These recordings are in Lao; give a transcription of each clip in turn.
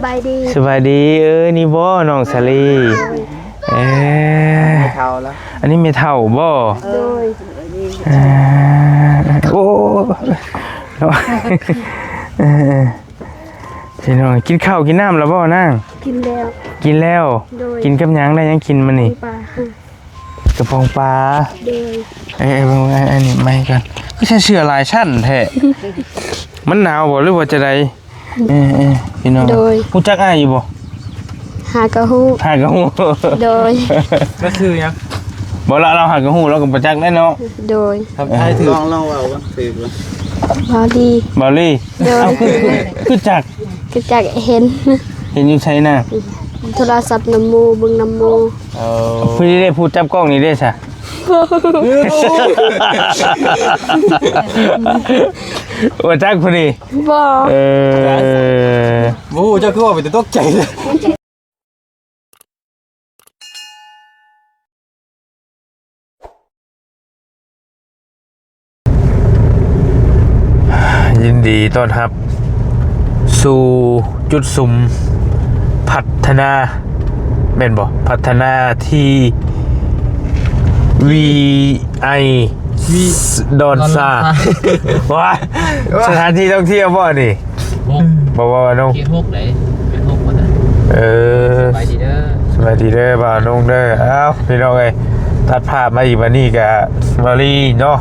ສະບາຍດີ ສະບາຍດີ. ເອີ ນີ້ບໍ່ນ້ອງສາລີ? ເອີ ແມ່ເຖົ້າລະ ອັນນີ້ແມ່ເຖົ້າບໍ່? ໂດຍ ເອີ ໂອ້ ເອີ ພີ່ນ້ອງ ກິນເຂົ້າກິນນ້ຳແລ້ວບໍ່ນາງ? ກິນແລ້ວ ກິນແລ້ວ. ໂດຍ ກິນກັບຫຍັງ? ໄດ້ຫຍັງກິນມື້ນີ້? ປາ ກະປ໋ອງປາ. ໂດຍ ເອີ ເບິ່ງ ເບິ່ງ ອັນນີ້ໃໝ່ກ່ອນ. ຄືໃສ່ເສື້ອຫຼາຍຊັ້ນແທ້? ມັນໜາວບໍ່ ຫຼືວ່າຈັ່ງໃດ? ເອີ ເອີ ພີ່ນ້ອງ ໂດຍ ຮູ້ຈັກອ້າຍຢູ່ບໍ່? ຫາກະຮູ້ ຫາກະຮູ້. ໂດຍ ລາວຊື່ຫຍັງ? ບໍ່ລະ ລາວຫາກະຮູ້ ລາວກະບໍ່ຈັກແຫຼະເນາະ. ໂດຍ ທຳໄທຖືກ ລອງ ລອງເວົ້າເບິ່ງ ຖືກບໍ່? ບາວລີ ບາວລີ. ໂດຍ ເອົ້າ ຄື ຄື ຄືຈັກ? ຄືຈັກ ເຫັນ ເຫັນຢູ່ໃສນະ? ໂທລະສັບນຳໝູ່ ເບິ່ງນຳໝູ່. ເອີ ເພິ່ນນີ້ເດ້ ຜູ້ຈັບກ້ອງນີ້ເດ້ຊະ? ບໍ່ຈັກຜູ້ນີ້? ບໍ່ ເອີ ບໍ່ຮູ້ຈັກ ຄືວ່າເປັນຕາຕົກໃຈເລີຍ. ຍິນດີຕ້ອນຮັບສູ່ຈຸດສຸມພັດທະນາ ແມ່ນບໍ່? ພັດທະນາທີ່ວີໄອ ດອນຊາ ດອນຊາ ວ້າຍ ສະຖານທີ່ທ່ອງທ່ຽວບໍ່ນີ້? ຫົກ ບໍ່ ບໍ່ ນ້ອງ ເຂດຫົກເດ້ ເຂດຫົກພຸ້ນນະ. ເອີ ສະບາຍດີເດີ ສະບາຍດີເດີບ່າວນົງເດີ. ອ້າວ ພີ່ນ້ອງເອີຍ ຕັດພາບມາອີກ ບາດນີ້ກະມາລີເນາະ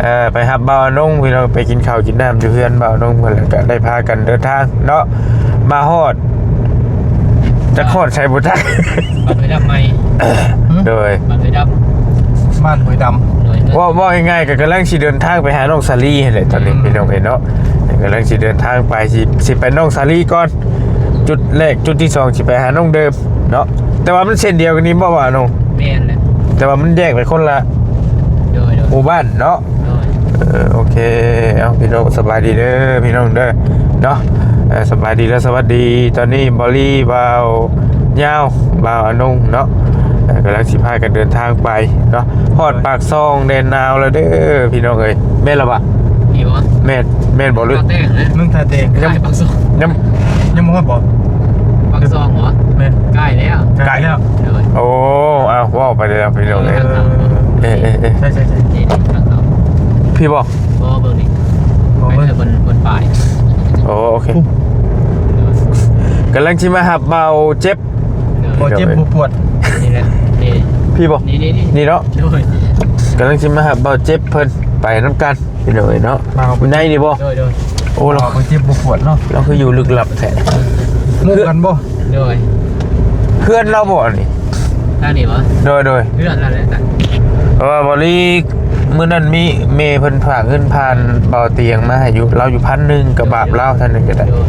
ເອີ ໄປຮັບບ່າວນົງ ພີ່ນ້ອງ ໄປກິນເຂົ້າກິນນ້ຳຢູ່ເຮືອນບ່າວນົງເພິ່ນ ແລ້ວກະໄດ້ພາກັນເດີນທາງເນາະ ມາຮອດ ຈັກຮອດໃສບໍ່ຈັກ ບ້ານຫ້ວຍດຳໃໝ່. ໂດຍ ບ້ານຫ້ວຍດຳ ບ້ານຫ້ວຍດຳ. ໂດຍ ເວົ້າ ເວົ້າງ່າຍໆ ກະກຳລັງຊິເດີນທາງໄປຫານ້ອງສາລີຫັ້ນແຫຼະຕອນນີ້ ອືມ ພີ່ນ້ອງເອີຍເນາະ ກຳລັງຊິເດີນທາງໄປ ຊິ ຊິໄປນ້ອງສາລີກ່ອນ ຈຸດແລກ ຈຸດທີສອງຊິໄປຫານ້ອງເດີມເນາະ. ແຕ່ວ່າມັນເສັ້ນດຽວກັນນີ້ບໍ່ ບ່າວນົງ? ແມ່ນແຫຼະ ແຕ່ວ່າມັນແຍກໄປຄົນລະ ໂດຍ ໂດຍ ໝູ່ບ້ານເນາະ. ໂດຍ ເອີ ໂອເຄ ເອົາ ພີ່ນ້ອງ ສະບາຍດີເດີ ພີ່ນ້ອງເດີເນາະ. ເອີ ສະບາຍດີ ແລະ ສະຫວັດດີ. ຕອນນີ້ບອລລີ ບ່າວຍາວ ບ່າວອານົງເນາະ ເອີ ກຳລັງຊິພາກັນເດີນທາງໄປເນາະ ຮອດປາກຊ່ອງແດນນາວແລ້ວເດີ ພີ່ນ້ອງເອີຍ. ແມ່ນລະວະ? ນີ້ຫວາ? ແມ່ນ ແມ່ນບໍ່? ຫຼື ທ່າແຕງເດ້ ເມືອງທ່າແຕງ ຍັງ ປາກຊ່ອງ ຍັງ ຍັງບໍ່ຮອດບໍ່? ປາກຊ່ອງຫວາ? ແມ່ນ ໃກ້ແລ້ວ ໃກ້ແລ້ວ. ໂດຍ ໂອ້ ອ້າວ ເວົ້າໄປແລ້ວພີ່ນ້ອງເອີຍ. ເອີ ເອີ ເອີ ເອີ ໃຊ່ ໃຊ່ ໃຊ່ ນີ້ ນີ້ ພີ່ບໍ່? ບໍ່ ເບິ່ງນີ້ ບໍ່ ເບິ່ງ ໄປເທິງບົນ ບົນປ້າຍ. ໂອ້ ໂອເຄ ໂດຍ ກຳລັງຊິມາຮັບບ່າວເຈັບ ໂດຍ ບໍ່ເຈັບບໍ່ປວດ ນີ້ແຫຼະ ນີ້ ພີ່ບໍ່? ນີ້ ນີ້ ນີ້ ນີ້ເນາະ ໂດຍ ກຳລັງຊິມາຮັບບ່າວເຈັບເພິ່ນໄປນຳກັນ ພີ່ນ້ອງເອີຍເນາະ. ມາເອົາ ໃນນີ້ບໍ່? ໂດຍ ໂດຍ ໂອ້ ລາວ ບໍ່ເຈັບບໍ່ປວດເນາະ ລາວຄືຢູ່ລຶກລັບແທ້. ໝູ່ກັນບໍ່? ໂດຍ ເຮືອນລາວບໍ່ອັນນີ້? ທາງນີ້ບໍ່? ໂດຍ ໂດຍ ເຮືອນລາວແຫຼະ. ເພາະວ່າບໍລີ ມື້ນັ້ນມີແມ່ເພິ່ນຝາກເງິນຜ່ານເບົາຕຽງມາໃຫ້ຢູ່ ລາວຢູ່ພັນໜຶ່ງ ກະບາບລາວ ທ່ານໜຶ່ງກະໄດ້. ໂດຍ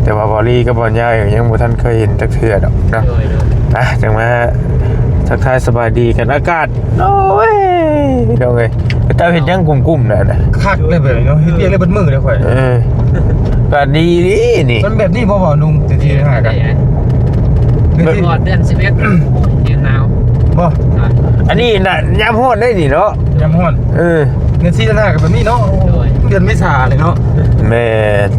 ແຕ່ວ່າບໍລີກັບບ່າວຍາວຍັງບໍ່ທັນເຄີຍເຫັນຈັກເທື່ອດອກເນາະ. ໂດຍ ໂດຍ ອ່ະ ຈັ່ງມາທັກທາຍສະບາຍດີກັນ. ອາກາດ ໂອ້ຍ ພີ່ນ້ອງເອີຍ ເຈົ້າເຮັດຫຍັງກຸ້ມໆ ນັ້ນນະ? ຄັກເລີຍແບບນີ້ເນາະ ເຮັດວຽກໄດ້ເບິດມື້ເລີຍຂ້ອຍ. ເອີ ກາດດີອີ່ຫຼີນີ້. ມັນແບບນີ້ບໍ່ ບ່າວນຸ່ງ? ແຕ່ທີ່ຫາກັນ ຮອດເດືອນສິບເອັດ ແຮງໜາວບໍ່? ອັນນີ້ນະ ຍາມຮ້ອນໄດ໋ນີ້ເນາະ ຍາມຮ້ອນ. ເອີ ເດືອນສີ່ເດືອນຫ້າກະແບບນີ້ເນາະ. ໂດຍ ເດືອນເມສາເລີຍເນາະ. ແມ່ນ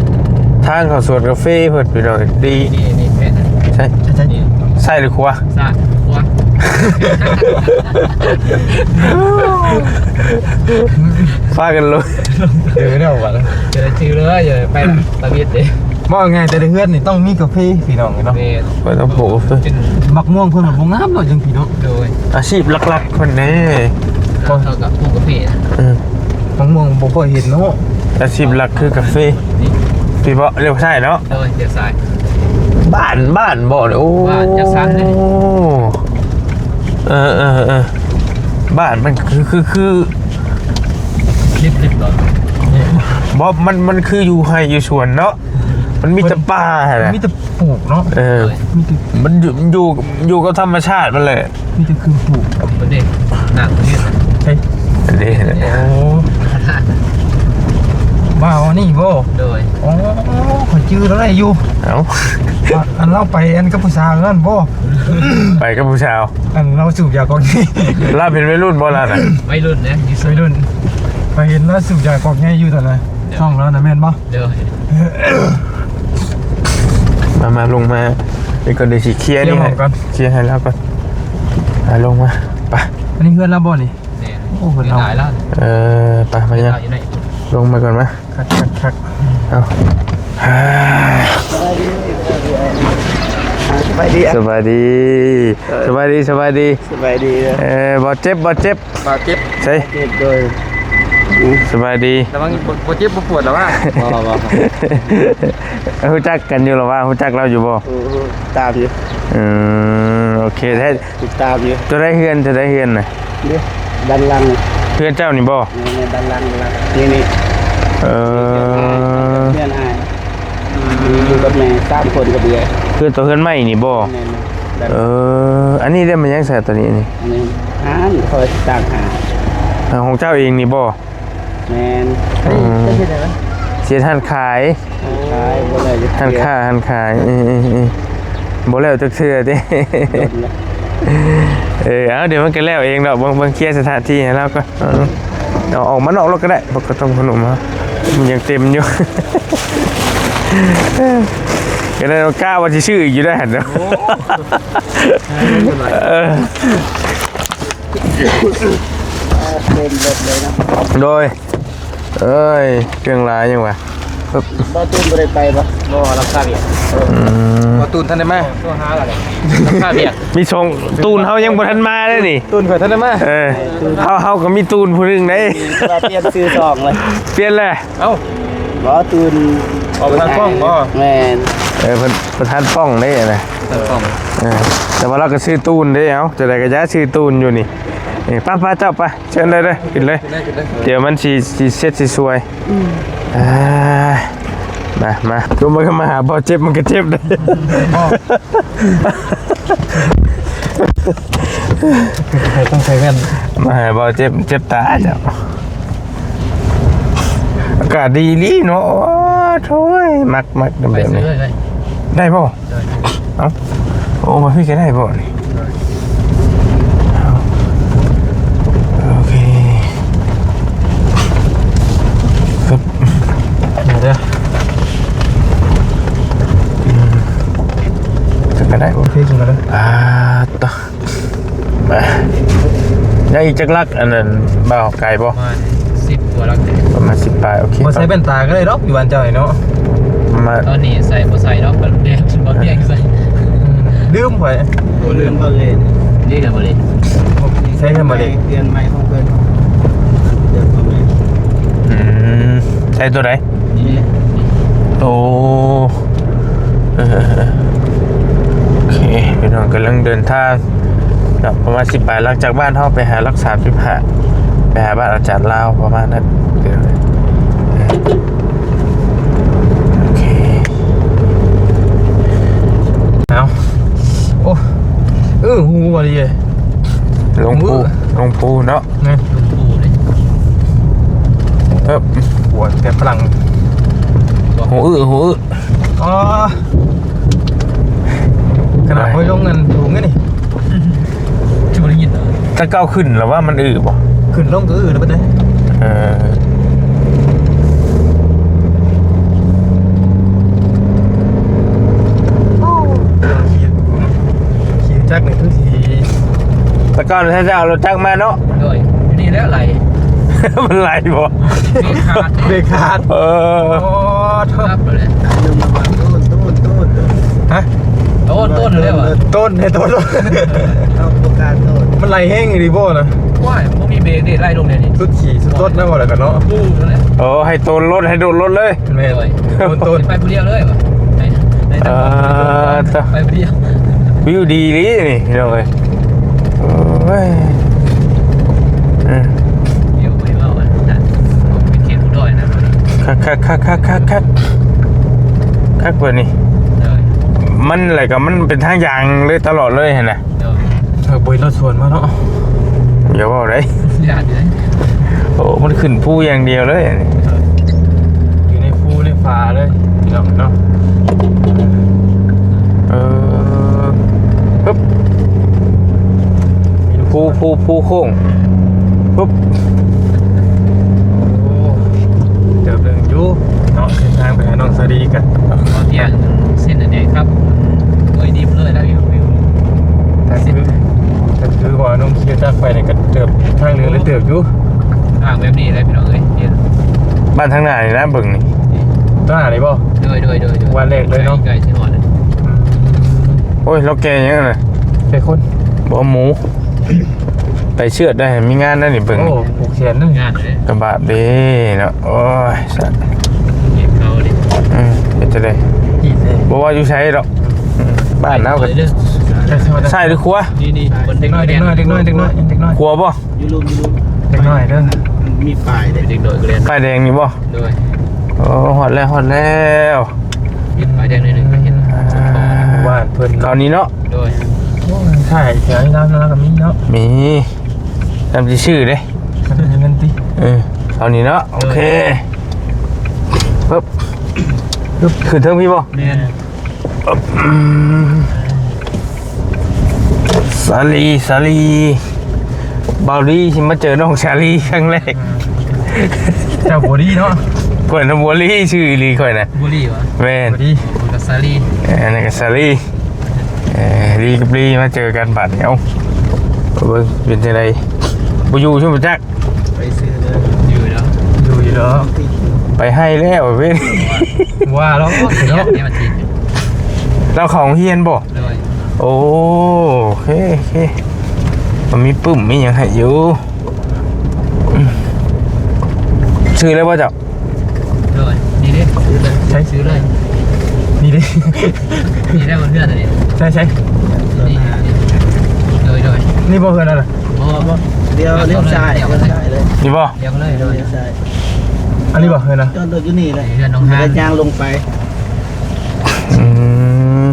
ທາງເຂົ້າສວນກາເຟເພິ່ນ ພີ່ນ້ອງ ດີ. ນີ້ ນີ້ ນີ້ ໃຊ່ ໃຊ່ ໃຊ່ ນີ້ ຊ້າຍຫຼືຂວາ? ຊ້າຍ ຂວາ ພາກັນລົງ ເດີແລ້ວບັດ ເຈີຊື່ເລີຍ ໄປລະ ຕາວິດເດ້. ເວົ້າງ່າຍ ແຕ່ລະເຮືອນນີ້ຕ້ອງມີກາເຟ ພີ່ນ້ອງເນາະ. ແມ່ນ ຂ້ອຍຕ້ອງປູກກາເຟ. ບັກມ່ວງເພິ່ນມັນບໍ່ງາມເນາະ ຈັ່ງຊີ້ເນາະ. ໂດຍ ອາຊີບຫຼັກໆເພິ່ນເດ້ ກໍເທົ່າກັບປູກກາເຟ. ເອີ ບັກມ່ວງບໍ່ຄ່ອຍເຫັນເນາະ. ອາຊີບຫຼັກຄືກາເຟ. ນີ້ ພີ່ເບາະ ລ້ຽວຊ້າຍເນາະ. ໂດຍ ລ້ຽວຊ້າຍ. ບ້ານ ບ້ານບໍ່? ໂອ້ ບ້ານຈັດສັນເດ້. ເອີ ເອີ ເອີ ບ້ານມັນຄື ຄື ຄື ລິບໆ ບໍ່? ມັນ ມັນຄືຢູ່ໄຮ່ຢູ່ສວນເນາະ ມັນມີແຕ່ປ່າຫັ້ນນະ. ມີແຕ່ປູກເນາະ. ເອີ ມີແຕ່ ມັນຢູ່ ຢູ່ ຢູ່ກັບທຳມະຊາດມັນແຫຼະ. ມີແຕ່ຄືປູກ ເພິ່ນເດ້ ນັ່ງຢູ່ ເອີ ເດ້ ໂອ້ ບ່າວອັນນີ້ບໍ່? ໂດຍ ໂອ້ ຂ້ອຍຈື່ລາວໄດ້ຢູ່. ເອົ້າ ອັນລາວໄປອັນກັບຜູ້ສາວນັ້ນບໍ່? ໄປກັບຜູ້ສາວ ອັນລາວສູບຢາກອກໃຫຍ່. ລາວເປັນໄວລຸ້ນບໍ່ລາວນະ? ໄວລຸ້ນເດ້ ໄວລຸ້ນ. ຂ້ອຍເຫັນລາວສູບຢາກອກໃຫຍ່ຢູ່ຕອນນັ້ນ ໂດຍ ຊ່ອງລາວນະ ແມ່ນບໍ່? ໂດຍ ມ ມາ ມາ ລົງມາ ນີ້ກໍເດີຊິເຄຍນີ້ ເຄຍໃຫ້ລາວກ່ອນ ເຄຍໃຫ້ລາວກ່ອນ ອາ ລົງມາ ໄປ. ອັນນີ້ເຮືອນລາວບໍ່ນີ້? ແມ່ນ ໂອ້ ເຮືອນລາວ ເຮືອນຫຼາຍລະ ເອີ ໄປ ໄປ ໄປ ຍັງ ລົງມາກ່ອນມາ. ຄັກໆໆ ເອົາ ສະບາຍດີ ສະບາຍດີ ເອີ ສະບາຍດີ ສະບາຍດີ ສະບາຍດີ ເອີ ບໍ່ເຈັບ ບໍ່ເຈັບ ບາດເຈັບ ໃສ ບາດເຈັບໂດຍ ສະບາຍດີ ລະວັງ ບໍ່ ບໍ່ເຈັບບໍ່ປວດລະວະ ບໍ່ ບໍ່ ຮູ້ຈັກກັນຢູ່ລະວະ ຮູ້ຈັກລາວຢູ່ບໍ່? ຮູ້ ຮູ້ ຕາມຢູ່ ອືມ ໂອເຄ ແທ້ ຕິດຕາມຢູ່ ຕົວໃດເຮືອນ ຕົວໃດເຮືອນນະ? ເດ້ ດ້ານຫຼັງ ເຮືອນເຈົ້ານີ້ບໍ່? ແມ່ນໆ ດ້ານຫຼັງ ນີ້ ນີ້ ເອີ ເຮືອນອ້າຍ ຢູ່ກັບແມ່ສາມຄົນກັບເອື້ອຍ ຄືຕົວເຮືອນໃໝ່ນີ້ບໍ່? ແມ່ນໆ ເອີ ອັນນີ້ເດ້ ມັນຍັງໃສ່ຕົວນີ້ນີ້ ອັນນີ້ຮ້ານ ເຂົາຊິຕັ້ງຮ້ານ ຂອງເຈົ້າເອງນີ້ບໍ່? ແມ່ນ ອັນນີ້ ອືມ ເຮັດໃດວະ ເຮັດຮ້ານຂາຍ ຮ້ານຂາຍ ບໍ່ໄດ້ເຮັດ ຮ້ານຄ້າ ຮ້ານຂາຍ ເອີໆໆ ບໍ່ແລ້ວຈັກເທື່ອຕິ ດົນລະ ເອີ ເອົາ ດຽວມັນກໍແລ້ວເອງດອກ ເບິ່ງ ເບິ່ງເຄຍສະຖານທີ່ໃຫ້ລາວກ່ອນ ເອົາ ເອົາອອກມານອກລົດກໍໄດ້ ບໍ່ກໍຕ້ອງຂະໜົມເຮົາ ມັນຍັງເຕັມຢູ່ ກໍໄດ້ ກ້າວ່າຊິຊື້ອີກຢູ່ໄດ໋ຫັ້ນ ໂອ້ ເອີ ເຕັມລົດເລີຍເນາະ ໂດຍ ເອີຍ ເຄື່ອງຫຼາຍຫຍັງວະ ບໍ່ ຕູນບໍ່ໄດ້ໄປບໍ່? ບໍ່ ຮັບຊາວຽກ ອືມ ບໍ່ ຕູນທັນໄດ້ມາ ໂທຫາລະ ຮັບຊາວຽກ ມີສອງ ຕູນເຮົາຍັງບໍ່ທັນມາເດ້ນີ້ ຕູນຂ້ອຍທັນໄດ້ມາ ເອີ ເຮົາ ເຮົາກໍມີຕູນຜູ້ໜຶ່ງເດ້ ວ່າປ່ຽນຊື່ຊ່ອງເລີຍ ປ່ຽນແລ້ວ ເອົ້າ ບໍ່ ຕູນ ອອກປະທານປ້ອງບໍ່? ແມ່ນ ເອີ ເພິ່ນປະທານປ້ອງເດ້ນະ ປະທານປ້ອງ ເອີ ແຕ່ວ່າລາວກໍຊື່ຕູນເດ້ ເອົ້າ ຈັ່ງໃດກໍຢ່າຊື່ຕູນຢູ່ນີ້ ເອີ ໄປໆ ເຈົ້າໄປ ເຊີນເລີຍເດີ ຂຶ້ນເລີຍ ຂຶ້ນເລີຍ ຂຶ້ນເລີຍ ດຽວມັນຊິ ຊິເຊັດຊິຊວຍ ອືມ ອ່າ ມາ ມາ ຄືມັນກໍມາຫາບໍ່ເຈັບ ມັນກໍເຈັບເດ້ ຕ້ອງໃສ່ແວ່ນ ມາຫາບໍ່ເຈັບ ເຈັບຕາເຈົ້າ ອາກາດດີອີ່ຫຼີເນາະ ໂອ້ ໂທ້ຍ ມັກ ມັກແບບນີ້ ໄດ້ບໍ່? ເອົ້າ ໂອ້ ມາພີ້ກໍໄດ້ບໍ່ນີ້? ໂອເຄ ເດີ ອືມ ກໍໄດ້ ໂອເຄ ກໍໄດ້ ອ່າ ຕະ ມາ ຍັງອີກຈັກຫຼັກ ອັນນັ້ນ ບ່າວ ໄກບໍ່? ປະມານສິບກວ່າຫຼັກ ປະມານສິບປາຍ ໂອເຄ ບໍ່ໃສ່ແວ່ນຕາກໍໄດ້ດອກ ຢູ່ບ້ານເຈົ້ານີ້ເນາະ ມາ ຕອນນີ້ໃສ່ບໍ່ໃສ່ດອກ ແດດ ບໍ່ແດດໃສ່ ລືມໄປ ບໍ່ລືມ ບໍ່ເລີຍ ນີ້ນະ ບໍ່ເລີຍ ໃສ່ນຳບໍ່ເລີຍ ເດືອນໃໝ່ຂອງເພິ່ນ ເດືອນໃໝ່ ອືມ ໃສ່ຕົວໃດ? ນີ້ແຫຼະ ໂອ້ ເອີ ໂອເຄ ພີ່ນ້ອງກຳລັງເດີນທາງເນາະ ປະມານສິບປາຍຫຼັກຈາກບ້ານເຮົາໄປຫາຫຼັກສາມສິບຫ້າ ໄປຫາບ້ານອາຈານລາວປະມານນັ້ນ ໂອເຄ ເອົາ ໂອ້ ເອີ ຫູບໍ່ດີເດ ລົງພູ ຫູ ລົງພູເນາະ ແມ່ນ ເອີ ຫົວແຕ່ຝຣັ່ງ ຫູອື້ ຫູອື້ ອໍ ຂະໜາດຫ້ອຍລົງນັ້ນສູງເດນີ້ ຊິບໍ່ໄດ້ຍິນເດີ ແຕ່ເກົ່າຂຶ້ນລະວ່າມັນອື້ບໍ່? ຂຶ້ນລົງກໍອື້ລະເບິດເດ້ ເອີ ໂອ້ ຂີ່ ຂີ່ຈັກນີ້ຄືຊິ ແຕ່ກ່ອນຖ້າຈະເອົາລົດຈັກມາເນາະ ໂດຍ ຢູ່ນີ້ແຫຼະໄຫຼ ມັນໄຫຼບໍ່? ເບຣກຂາດ ເບຣກຂາດ ເອີ ໂອ້ ໂທ້ ຮະ ໂຕນ ໂຕນແລ້ວ ໂຕນ ໃຫ້ໂຕນ ເອົາປະການໂຕນ ມັນໄຫຼແຮງອີ່ຫຼີບໍ່ນະ? ວ້າຍ ບໍ່ມີເບຣກເດ້ ໄຫຼລົງແນວນີ້ ສຸດຂີ່ສຸດຕົດແລ້ວບໍ່ລະກະເນາະ ໂອ້ ນັ້ນແຫຼະ ໂອ້ ໃຫ້ໂຕນລົດ ໃຫ້ໂດດລົດເລີຍ ແມ່ນ ໂຕນ ໂຕນ ໄປຜູ້ດຽວເລີຍຫວາ ໃຫ້ ໃຫ້ ເອີ ໄປຜູ້ດຽວ ວິວດີອີ່ຫຼີນີ້ພີ່ນ້ອງເອີຍ ໂອ້ຍ ເອີ ດຽວໄປເວົ້າອັນນັ້ນ ເປັນເຂດພູດອຍນະ ຄັກໆໆໆໆ ຄັກ ຄັກ ຄັກ ຄັກ ແບບນີ້ ມັນ ແລ້ວກໍມັນເປັນທາງຢາງເລີຍ ຕະຫຼອດເລີຍຫັ້ນນະ ເອີ ເອີ ບໍ່ເຫັນລົດສວນມາເນາະ ຢ່າເວົ້າເດ້ ຢ້ານເດ້ ໂອ້ ມັນຂຶ້ນພູຢ່າງດຽວເລີຍ ຢູ່ໃນພູໃນປ່າເລີຍ ພີ່ນ້ອງເນາະ ເອີ ປຶບ ພູ ພູ ພູໂຄ້ງ ປຶບ ໂອ້ ເຕີບໜຶ່ງຢູ່ ເນາະ ເດີນທາງໄປຫານ້ອງສາລີກັນ ເຮົາທ່ຽງເສັ້ນອັນໃດຄັບ ໂອ້ຍ ດິບເລີຍແລ້ວ ວິວ ວິວ ກໍຄື ກໍຄືວ່ານ້ອງຂີ່ຈັກໄປນີ້ກໍເຕີບ ທາງເລື່ອງເລີຍເຕີບຢູ່ ທາງແບບນີ້ແຫຼະພີ່ນ້ອງເອີຍ ເຫັນ ບ້ານທາງໜ້ານີ້ນະ ເບິ່ງນີ້ ທາງໜ້ານີ້ບໍ່? ໂດຍ ໂດຍ ໂດຍ ໂດຍ ບ້ານແລກເລີຍເນາະ ໃກ້ໆຊິຮອດແລ້ວ ອືມ ໂອ້ຍ ລາວແກ່ຫຍັງນະ? ແກ່ຄົນ ບໍ່ ໝູ ໄປເຊືອດໄດ້ ມີງານໄດ້ນີ້ເບິ່ງ ໂອ້ ຜູກແຂນເດ້ ງານເດ້ ກະບາບເດ້ເນາະ ໂອ້ຍ ສະ ເຮັດເຂົາເດ້ ອືມ ເປັນຈັ່ງໃດ? ບໍ່ວ່າຢູ່ໃສດອກ ອືມ ບ້ານເຮົາກໍ ຊ້າຍຫຼືຂວາ? ນີ້ໆ ເດັກນ້ອຍ ເດັກນ້ອຍ ເດັກນ້ອຍ ເດັກນ້ອຍ ຂວາບໍ່? ຢູ່ລຸ່ມ ຢູ່ລຸ່ມ ເດັກນ້ອຍເດີ ມີປ້າຍເດ້ ເດັກນ້ອຍກໍແລ່ນ ປ້າຍແດງນີ້ບໍ່? ໂດຍ ໂອ້ ຮອດແລ້ວ ຮອດແລ້ວ ມີປ້າຍແດງໜ້ອຍໜຶ່ງກໍເຫັນ ອ່າ ບ້ານເພິ່ນເນາະ ເຂົ້ານີ້ເນາະ ໂດຍ ໂອ້ຍ ຖ່າຍແຖວນີ້ລາວ ລາວກໍມີເນາະ ມີ ນຳຊິຊື້ເດ້ ຄັນມີເງິນຕິ ເອີ ເຂົ້ານີ້ເນາະ ໂດຍ ໂອເຄ ປຶບ ປຶບ ຂຶ້ນເທິງພີ້ບໍ່? ແມ່ນ ອືມ ສາລີ ສາລີ ບ່າວລີຊິມາເຈີນ້ອງສາລີຄັ້ງແລກ ເຈົ້າບົວລີເນາະ ຂ້ອຍນະບົວລີ ຊື່ອີ່ຫຼີຂ້ອຍນະ ບົວລີຫວາ? ແມ່ນ ບົວລີ ຂ້ອຍກໍສາລີ ເອີ ອັນນັ້ນກໍສາລີ ເອີ ລີກັບລີມາເຈີກັນບາດນີ້ ເອົ້າ ເບິ່ງເປັນຈັ່ງໃດ ບໍ່ຢູ່ຊຸມຈັກ ໄປຊື້ເດີ ຢູ່ເນາະ ຢູ່ຢູ່ດອກ ໄປໃຫ້ແລ້ວເວີຍ ວ່າລາວເນາະ ລາວເຂົ້າໂຮງຮຽນບໍ່? ໂດຍ ໂອ້ ໂອເຄ ໂອເຄ ມັນມີປຶ້ມມີຫຍັງໃຫ້ຢູ່ ອືມ ຊື້ແລ້ວບໍ່ເຈົ້າ? ໂດຍ ນີ້ເດ້ ໃສ ຊື້ເລີຍ ນີ້ເດ້ ນີ້ໄດ້ບໍ່ເທື່ອນີ້ ໃສ ໃສ ນີ້ ໂດຍ ໂດຍ ນີ້ບໍ່ເຮືອນນັ້ນນະ? ບໍ່ ບໍ່ ດຽວລ້ຽວຊ້າຍ ດຽວຊ້າຍເລີຍ ນີ້ບໍ່? ດຽວເລີຍ ດຽວຊ້າຍ ອັນນີ້ບໍ່ເຮືອນນະ? ຈອດລົດຢູ່ນີ້ແຫຼະ ເຮືອນນ້ອງຮານ ແລ້ວຍ່າງລົງໄປ ອືມ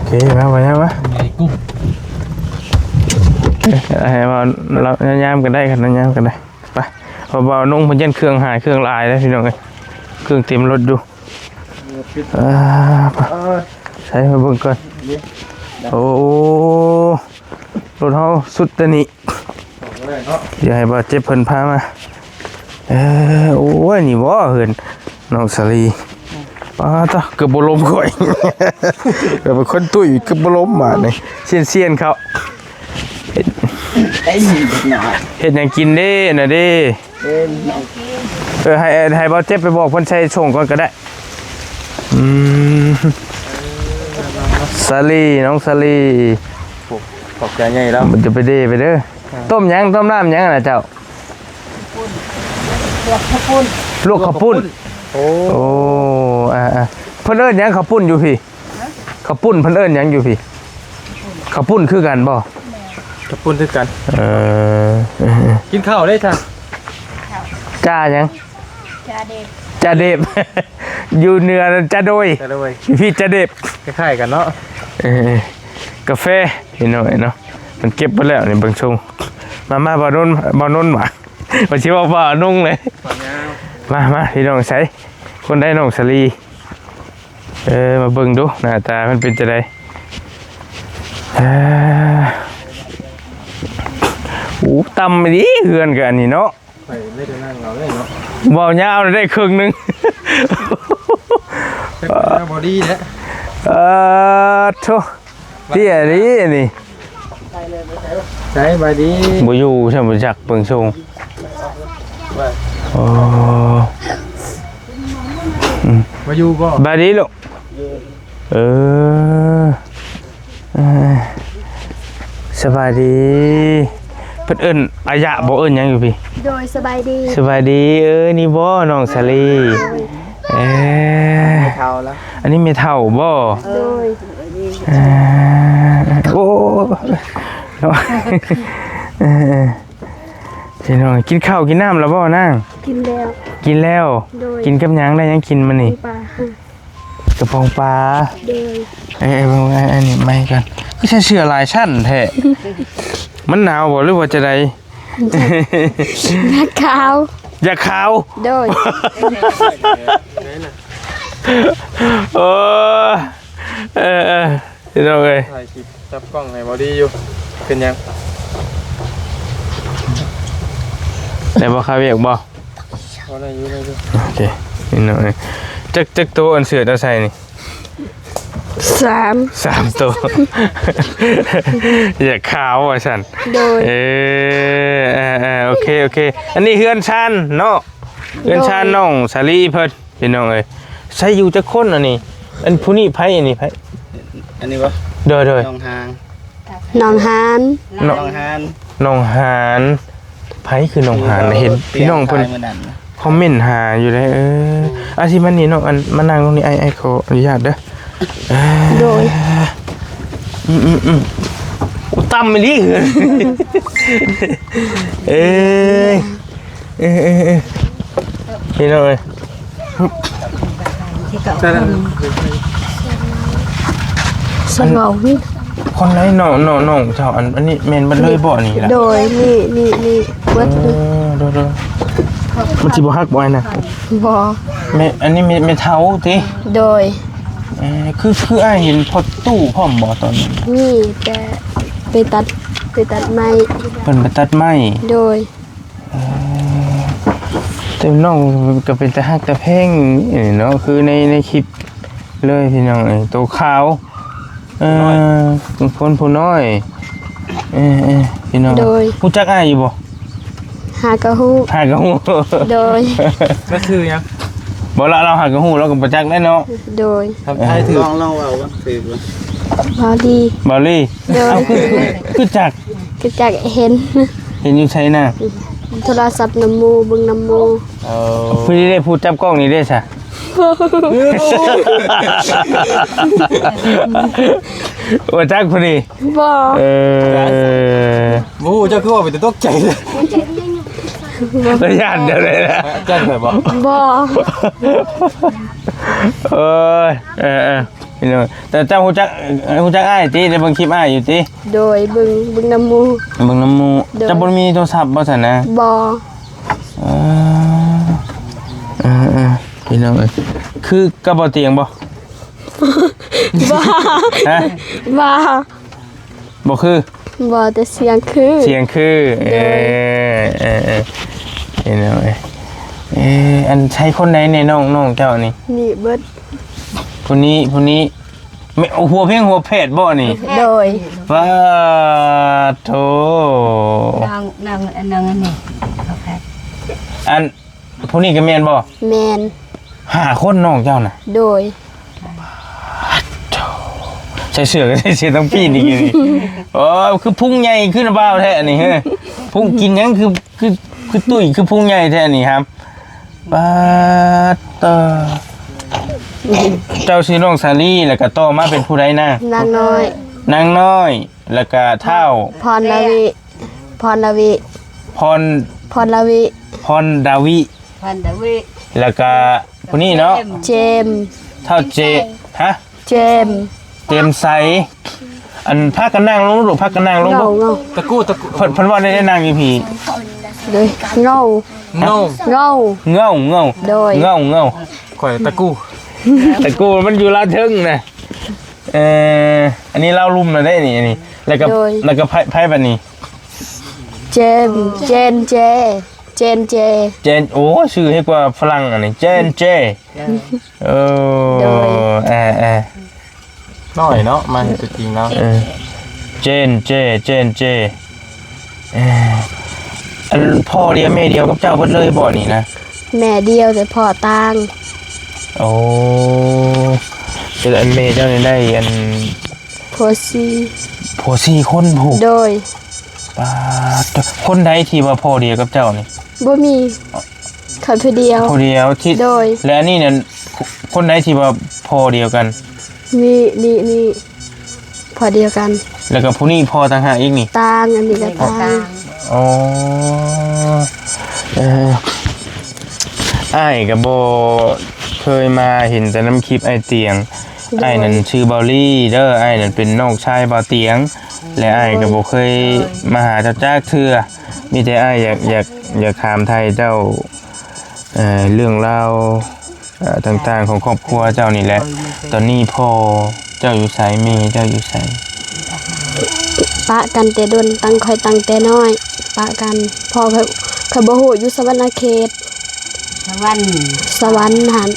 ໂອເຄ ມາ ມາ ມາ ໃຫຍ່ກຸ້ມ ເອີ ໃຫ້ວ່າລາວຍາມກັນໄດ້ ຄັນຍາມກັນໄດ້ ໄປ ເພາະວ່ານ້ອງເພິ່ນຢ້ານເຄື່ອງຫາຍເຄື່ອງຫຼາຍເດ້ພີ່ນ້ອງເອີຍ ເຄື່ອງເຕັມລົດຢູ່ ອ່າ ໃສ່ມາເບິ່ງກ່ອນ ໂອ້ ລົດເຮົາສຸດແຕ່ນີ້ ດຽວໃຫ້ບ່າວເຈັບເພິ່ນພາມາ ເອີ ໂອ້ຍ ນີ້ບໍ່ເຮືອນນ້ອງສາລີ ປາດຕະ ເກືອບບໍ່ລົ້ມຂ້ອຍ ເກີດເປັນຄົນຕຸ້ຍເກືອບບໍ່ລົ້ມບາດນີ້ ຊຽນໆເຂົ້າ ເຮັດ ໄອ້ເດັກນ້ອຍ ເຮັດຫຍັງກິນເດ້ນະເດ້? ເອີ ໃຫ້ ໃຫ້ບ່າວເຈັບໄປບອກເພິ່ນໃສ່ຖົງກ່ອນກໍໄດ້ ອືມ ສາລີ ນ້ອງສາລີ ຂອບໃຈໃຫຍ່ແລ້ວ ມັນຈະໄປເດ້ໄປເດີ ຕົ້ມຫຍັງ? ຕົ້ມນ້ຳຫຍັງນະເຈົ້າ? ລວກເຂົ້າປຸ້ນ ລວກເຂົ້າປຸ້ນ ໂອ້ ໂອ້ ອ່າໆ ເພິ່ນເອີ້ນຫຍັງເຂົ້າປຸ້ນຢູ່ພີ້? ເຂົ້າປຸ້ນເພິ່ນເອີ້ນຫຍັງຢູ່ພີ້? ເຂົ້າປຸ້ນຄືກັນບໍ່? ເຂົ້າປຸ້ນຄືກັນ ເອີ ກິນເຂົ້າເດ້ທ່ານ ຈ່າຫຍັງ? ຈ່າເດັບ ຈ່າເດັບ ຢູ່ເໜືອນັ້ນຈ່າໂດຍ ຈ່າໂດຍ ຢູ່ພີ້ຈ່າເດັບ ຄ້າຍໆກັນເນາະ ເອີ ກາແຟ ພີ່ນ້ອງເອີຍເນາະ ມັນເກັບໄປແລ້ວນີ້ເບິ່ງຊົງ ມາ ມາ ບ່າວນົນ ບ່າວນົນຫວາ ວ່າຊິເວົ້າບ່າວນົງເລີຍ ມາ ມາ ພີ່ນ້ອງ ໃສ ຄົນໃດນ້ອງສາລີ? ເອີ ມາເບິ່ງດູ ໜ້າຕາມັນເປັນຈັ່ງໃດ? ເອີ ໂອ້ ຕ່ຳອີ່ຫຼີເຮືອນກໍອັນນີ້ເນາະ ຂ້ອຍໄດ້ແຕ່ນັ່ງເອົາເລີຍເນາະ ເວົ້າຍາວໄດ້ເຄິ່ງໜຶ່ງ ຈັກເປັນແນວບໍ່ດີແຫຼະ ເອີ ໂທ້ ເຕ້ຍດີນີ້ ໃສບາຍດີ ບໍ່ຢູ່ຊັ້ນບໍ່ຈັກເບິ່ງຊົງ ໂອ້ ອືມ ບໍ່ຢູ່ບໍ່ ບາຍດີລູກ ເອີ ເອີ ສະບາຍດີ ເພິ່ນເອີ້ນອາຍະບໍ່ ເອີ້ນຫຍັງຢູ່ພີ້? ໂດຍ ສະບາຍດີ ສະບາຍດີ ເອີ ນີ້ບໍ່ນ້ອງສາລີ? ໂດຍ ເອີ ເຖົ້າແລ້ວ ອັນນີ້ແມ່ເຖົ້າບໍ່? ໂດຍ ເອີ ໂອ້ ເນາະ ເອີ ພີ່ນ້ອງ ກິນເຂົ້າກິນນ້ຳແລ້ວບໍ່ນາງ? ກິນແລ້ວ ກິນແລ້ວ ໂດຍ ກິນກັບຫຍັງ? ໄດ້ຫຍັງກິນມື້ນີ້? ມີປາ ກະປ໋ອງປາ ໂດຍ ເອີ ເບິ່ງ ອັນນີ້ໃໝ່ກ່ອນ ຄືໃສ່ເສື້ອຫຼາຍຊັ້ນແທ້ ມັນໜາວບໍ່ ຫຼືວ່າຈັ່ງໃດ? ຢາກຂາວ ຢາກຂາວ ໂດຍ ເອີ ເອີ ເອີ ພີ່ນ້ອງເອີຍ ຖ່າຍຄລິບ ຈັບກ້ອງໃຫ້ບໍ່ດີຢູ່ ເປັນຫຍັງ? ໄດ້ບໍ່ ຄ່າວຽກບໍ່? ພໍໄດ້ຢູ່ ໄດ້ຢູ່ ໂອເຄ ພີ່ນ້ອງເອີຍ. ຈັກ ຈັກໂຕອັນເສື້ອເຈົ້າໃສ່ນີ້? ສາມ ສາມໂຕ. ຢາກຂາວວ່າຊັ້ນ. ໂດຍ. ເອີ ເອີ ເອີ ໂອເຄ ໂອເຄ. ອັນນີ້ເຮືອນຊານເນາະ, ເຮືອນຊານ ໂດຍ ນ້ອງສາລີເພິ່ນ ພີ່ນ້ອງເອີຍ. ໃຊ້ຢູ່ຈັກຄົນອັນນີ້? ອັນຜູ້ນີ້ໃຜ? ອັນນີ້ໃຜ? ອັນນີ້ບໍ່? ໂດຍ ໂດຍ. ນ້ອງຫານ ນ້ອງຫານ ນ້ອງຫານ ນ້ອງຫານ. ໃຜຄືນ້ອງຫານ? ເຫັນພີ່ນ້ອງເພິ່ນ ຄອມເມັນຫາຢູ່ເດ້. ເອີ ອືມ ອາ ຊິມານີ້ນ້ອງ ອັນ ມານັ່ງຕົງນີ້ ອ້າຍ ອ້າຍຂໍອະນຸຍາດເດີ. ໂດຍ. ອືມໆໆ. ໂອ້ ຕ່ຳອີ່ຫຼີ. ເອີ ເອີໆໆ ພີ່ນ້ອງເອີຍ. ສະເຫງົາ ຄົນໃດນ້ອງ ນ້ອງ ນ້ອງເຈົ້າ? ອັນ ອັນນີ້ແມ່ນເບິດເລີຍບໍ່ນີ້ລະ? ໂດຍ ນີ້ ນີ້ ນີ້ເບິດ. ໂອ້ ໂດຍໆ. ມັນຊິບໍ່ຫັກບໍ່ອ້າຍນະ? ບໍ່. ແມ່ ອັນນີ້ແມ່ ແມ່ເຖົ້າຕິ? ໂດຍ. ເອີ ຄື ຄືອ້າຍເຫັນພໍຕູ້ພ້ອມບໍ່ຕອນນັ້ນ? ມີ ແຕ່ໄປຕັດ ໄປຕັດໄມ້. ເພິ່ນໄປຕັດໄມ້? ໂດຍ. ເອີ ແຕ່ນ້ອງກໍເປັນຕາຮັກຕາແພງເນາະ ຄືໃນ ໃນຄລິບເລີຍພີ່ນ້ອງເອີຍ. ໂຕຂາວ ເອີ ຄົນຜູ້ນ້ອຍ. ເອີໆ ພີ່ນ້ອງ. ໂດຍ. ຮູ້ຈັກອ້າຍຢູ່ບໍ່? ຫາກໍຮູ້ ຫາກໍຮູ້. ໂດຍ. ລາວຊື່ຫຍັງ? ບໍ່ລະ ລາວຫາກໍຮູ້ ລາວກໍບໍ່ຈັກແຫຼະເນາະ. ໂດຍ. ທຳໄທຖືກ ລອງ ລອງເວົ້າເບິ່ງຖືກບໍ່? ບາວລີ ບາວລີ. ໂດຍ. ເອົ້າ ຄື ຄືຈັກ? ຄືຈັກ ເຫັນ ເຫັນຢູ່ໃສນະ? ໂທລະສັບນຳໝູ່ ເບິ່ງນຳໝູ່. ເອີ ຜູ້ນີ້ເດ້ ຜູ້ຈັບກ້ອງນີ້ເດ້ຊະ? ບໍ່ຈັກຜູ້ນີ້. ບໍ່. ເອີ ບໍ່ຮູ້ ເຈົ້າຄືເວົ້າເປັນຕາຕົກໃຈເລີຍ. ລະຢ້ານເຈົ້າເລີຍນະ. ຢ້ານຂ້ອຍບໍ່? ບໍ່. ໂອ້ຍ ເອີໆ ພີ່ນ້ອງ. ແຕ່ເຈົ້າຮູ້ຈັກ ຮູ້ຈັກອ້າຍຕິ? ໄດ້ເບິ່ງຄລິບອ້າຍຢູ່ຕິ? ໂດຍ ເບິ່ງ ເບິ່ງນຳໝູ່ ເບິ່ງນຳໝູ່. ໂດຍ. ເຈົ້າບໍ່ມີໂທລະສັບບໍ່ຊັ້ນນະ? ບໍ່. ເອີ ເອີໆ ພີ່ນ້ອງເອີຍ. ຄືກັບບໍ່ຕຽງບໍ່? ບໍ່. ຮະ? ບໍ່. ບໍ່ຄື? ບໍ່ ແຕ່ສຽງຄື ສຽງຄື. ໂດຍ. ເອີ ເອີ ເອີ ເອີ ເອີ ອັນໃຊ້ຄົນໃດແດ່ນ້ອງ ນ້ອງເຈົ້ານີ້? ນີ້ເບິດ. ຜູ້ນີ້ ຜູ້ນີ້ ແມ່ນຫົວເພງຫົວແພດບໍ່ນີ້? ໂດຍ. ປາໂທ ນາງ ນາງ ນາງອັນນີ້ ຫົວແພດ. ອັນ ຜູ້ນີ້ກໍແມ່ນບໍ່? ແມ່ນ. ຫ້າຄົນນ້ອງເຈົ້ານະ? ໂດຍ. ໃສ່ເສື້ອກໍໃສ່ເສື້ອຕ້ອງປີນອີກນີ້. ໂອ້ ຄືພຸງໃຫຍ່ ຄືນະບ່າວແທ້ນີ້ເຮີ້ຍ. ພຸງກິນຫຍັງ ຄື ຄື ຄືຕຸ້ຍ ຄືພຸງໃຫຍ່ແທ້ນີ້ຫຳ. ປາໂຕ ເຈົ້າຊື່ນ້ອງສາລີ ແລ້ວກໍຕໍ່ມາເປັນຜູ້ໃດນະ? ນາງນ້ອຍ ນາງນ້ອຍ ແລ້ວກໍທ້າວ ພອນລະວິ ພອນລະວິ ພອນ ພອນລະວິ ພອນດາວິ ພອນດາວິ ແລ້ວກະຜູ້ນີ້ເນາະ ເຈມ ທ້າວເຈ ຮະ? ເຈມ ເຈມໄຊ. ອັນ ພາກັນນັ່ງລົງລູກ ພາກັນນັ່ງລົງລູກ. ຕະກູ ຕະກູ ເພິ່ນ ເພິ່ນເວົ້າໄດ້ ໄດ້ນັ່ງຢູ່ພີ້. ໂດຍ ເງົາ ເງົາ ເງົາ ເງົາ ໂດຍ ເງົາ ເງົາ. ຂ້ອຍຕະກູ ຕະກູມັນຢູ່ລາວເທິງນະ. ເອີ ອັນນີ້ລາວລຸ່ມນະເດ້ນີ້ ອັນນີ້ ແລ້ວກໍ ໂດຍ ແລ້ວກໍໃຜ ໃຜບັດນີ້? ເຈມ ເຈນເຈ ເຈນເຈ ເຈນ ໂອ້ ຊື່ເຮັດກວ່າຝຣັ່ງອັນນີ້ ເຈນເຈ. ເອີ ໂດຍ ເອີ ເອີ ນ້ອຍເນາະ ມາເຫັນຕົວຈິງແລ້ວ. ເອີ ເຈນເຈ ເຈນເຈ. ເອີ ອັນ ພໍ່ດຽວແມ່ດຽວກັບເຈົ້າເບິດເລີຍບໍ່ນີ້ນະ? ແມ່ດຽວແຕ່ພໍ່ຕ່າງ. ໂອ້ ແຕ່ອັນແມ່ເຈົ້ານີ້ໄດ້ອັນ ຜົວສີ່ ຜົວສີ່ຄົນພຸ້ນ. ໂດຍ. ປາດໂທ້ ຄົນໃດທີ່ວ່າພໍ່ດຽວກັບເຈົ້ານີ້? ບໍ່ມີ ຂ້ອຍຜູ້ດຽວ ຜູ້ດຽວທີ່ ໂດຍ ແລະ ອັນນີ້ນັ້ນ ຄົນໃດທີ່ວ່າພໍ່ດຽວກັນ? ນີ້ ນີ້ ນີ້ ພໍ່ດຽວກັນ. ແລ້ວກໍຜູ້ນີ້ພໍ່ຕ່າງຫາກອີກນີ້? ຕ່າງ ອັນນີ້ກໍຕ່າງ. ອໍ ເອີ ອ້າຍກໍບໍ່ເຄີຍມາ ເຫັນແຕ່ນຳຄລິບອ້າຍຕຽງ. ໂດຍ. ອ້າຍນັ້ນຊື່ເບົາລີເດີ ອ້າຍນັ້ນເປັນນ້ອງຊາຍເບົາຕຽງ ແລະ ອ້າຍກໍບໍ່ເຄີຍ ໂດຍ ມາຫາເຈົ້າຈັກເທື່ອ. ມີແຕ່ອ້າຍຢາກ ຢາກ ຢາກຖາມໄຖ່ເຈົ້າ ເອີ ເລື່ອງລາວ ເອີ ຕ່າງໆຂອງຄອບຄົວເຈົ້ານີ້ແຫຼະ. ຕອນນີ້ພໍ່ເຈົ້າຢູ່ໃສ? ແມ່ເຈົ້າຢູ່ໃສ? ປະກັນແຕ່ດົນ ຕັ້ງ ຂ້ອຍຕັ້ງແຕ່ນ້ອຍ ປະກັນ. ພໍ່ຂ້ອຍ ຂ້ອຍບໍ່ຮູ້ ຢູ່ສະຫວັນນະເຂດ. ສະຫວັນ ສະຫວັນຫັ້ນ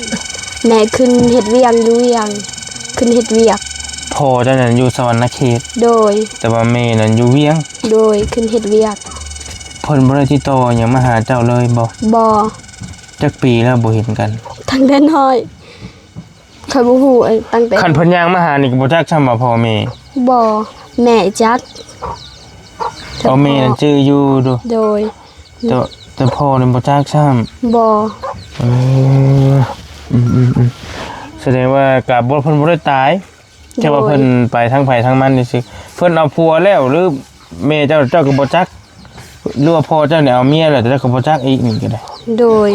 ແມ່ຂຶ້ນເຮັດວຽກຢູ່ວຽງ ຂຶ້ນເຮັດວຽກ. ພໍ່ເຈົ້ານັ້ນຢູ່ສະຫວັນນະເຂດ? ໂດຍ. ແຕ່ວ່າແມ່ນັ້ນຢູ່ວຽງ? ໂດຍ ຂຶ້ນເຮັດວຽກ. ເພິ່ນບໍ່ໄດ້ຕິດຕໍ່ຫຍັງມາຫາເຈົ້າເລີຍບໍ່? ບໍ່. ຈັກປີແລ້ວບໍ່ເຫັນກັນ? ຕັ້ງແຕ່ນ້ອຍ. ຂ້ອຍບໍ່ຮູ້ ເອີ ຕັ້ງແຕ່ ຄັນເພິ່ນຍ່າງມາຫານີ້ກໍບໍ່ຈັກຊ້ຳວ່າພໍ່ແມ່? ບໍ່ ແມ່ຈັກ. ເອົາ ແຕ່ພໍ່ ແມ່ນັ້ນຈື່ຢູ່ ໂດຍ ໂດຍ ແຕ່ ແຕ່ພໍ່ນີ້ບໍ່ຈັກຊ້ຳ? ບໍ່. ເອີ ອືມໆໆ ສະແດງວ່າກະບໍ່ ເພິ່ນບໍ່ໄດ້ຕາຍ ແຕ່ວ່າ ໂດຍ ເພິ່ນໄປທາງໃຜທາງມັນຊື່ໆ. ເພິ່ນເອົາຜົວແລ້ວ ຫຼື ແມ່ເຈົ້າ ເຈົ້າກໍບໍ່ຈັກ ຫຼືວ່າພໍ່ເຈົ້ານີ້ເອົາເມຍແລ້ວ ແຕ່ເຈົ້າກໍບໍ່ຈັກອີກນີ້ກໍໄດ້? ໂດຍ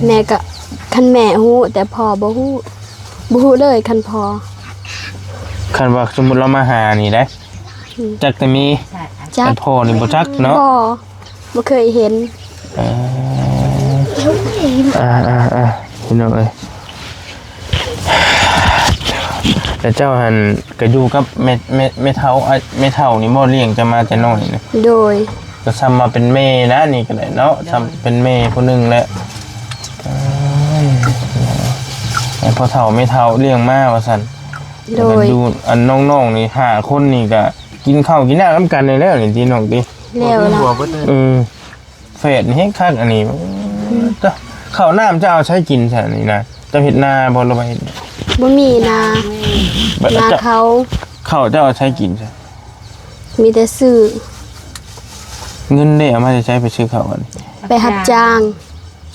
ແມ່ກໍ ຄັນແມ່ຮູ້ ແຕ່ພໍ່ບໍ່ຮູ້ ບໍ່ຮູ້ເລີຍຄັນພໍ່. ຄັນວ່າສົມມຸດລາວມາຫານີ້ໄດ໋ ອືມ ຈັກແຕ່ແມ່ ຈັກ ແຕ່ພໍ່ນີ້ບໍ່ຈັກເນາະ? ບໍ່ ບໍ່ເຄີຍເຫັນ. ເອີ ອ່າໆໆ ພີ່ນ້ອງເອີຍ ແລ້ວເຈົ້າຫັ້ນກໍຢູ່ກັບແມ່ ແມ່ ແມ່ເຖົ້າ ອ້າຍ ແມ່ເຖົ້ານີ້ບໍ່ລ້ຽງເຈົ້າມາແຕ່ນ້ອຍນະ? ໂດຍ. ກໍສ່ຳວ່າເປັນແມ່ນະ ນີ້ກໍໄດ້ເນາະ ໂດຍ ສ່ຳເປັນແມ່ຜູ້ໜຶ່ງແຫຼະ. ເອີຍ ໃຫ້ພໍ່ເຖົ້າແມ່ເຖົ້າລ້ຽງມາວ່າຊັ້ນ. ໂດຍ. ຢູ່ອັນນ້ອງໆນີ້ຫ້າຄົນນີ້ກໍກິນເຂົ້າກິນນ້ຳນຳກັນນີ້ແລ້ວນີ້ຕິນ້ອງຕິ? ແລ້ວລະ ເອີ ແຝດແຮງຄັກອັນນີ້. ອືມ ເອີ ເຂົ້ານ້ຳເຈົ້າເອົາໃສກິນຊະນີ້ນະ? ເຈົ້າເຮັດນາບໍ່ ຫຼືວ່າເຮັດ? ບໍ່ມີນາ ນາເຂົາ. ເຂົ້າເຈົ້າເອົາໃສກິນຊະ? ມີແຕ່ຊື້. ເງິນເດ້ ເອົາມາແຕ່ໃສໄປຊື້ເຂົ້າ? ໄປຮັບຈ້າງ.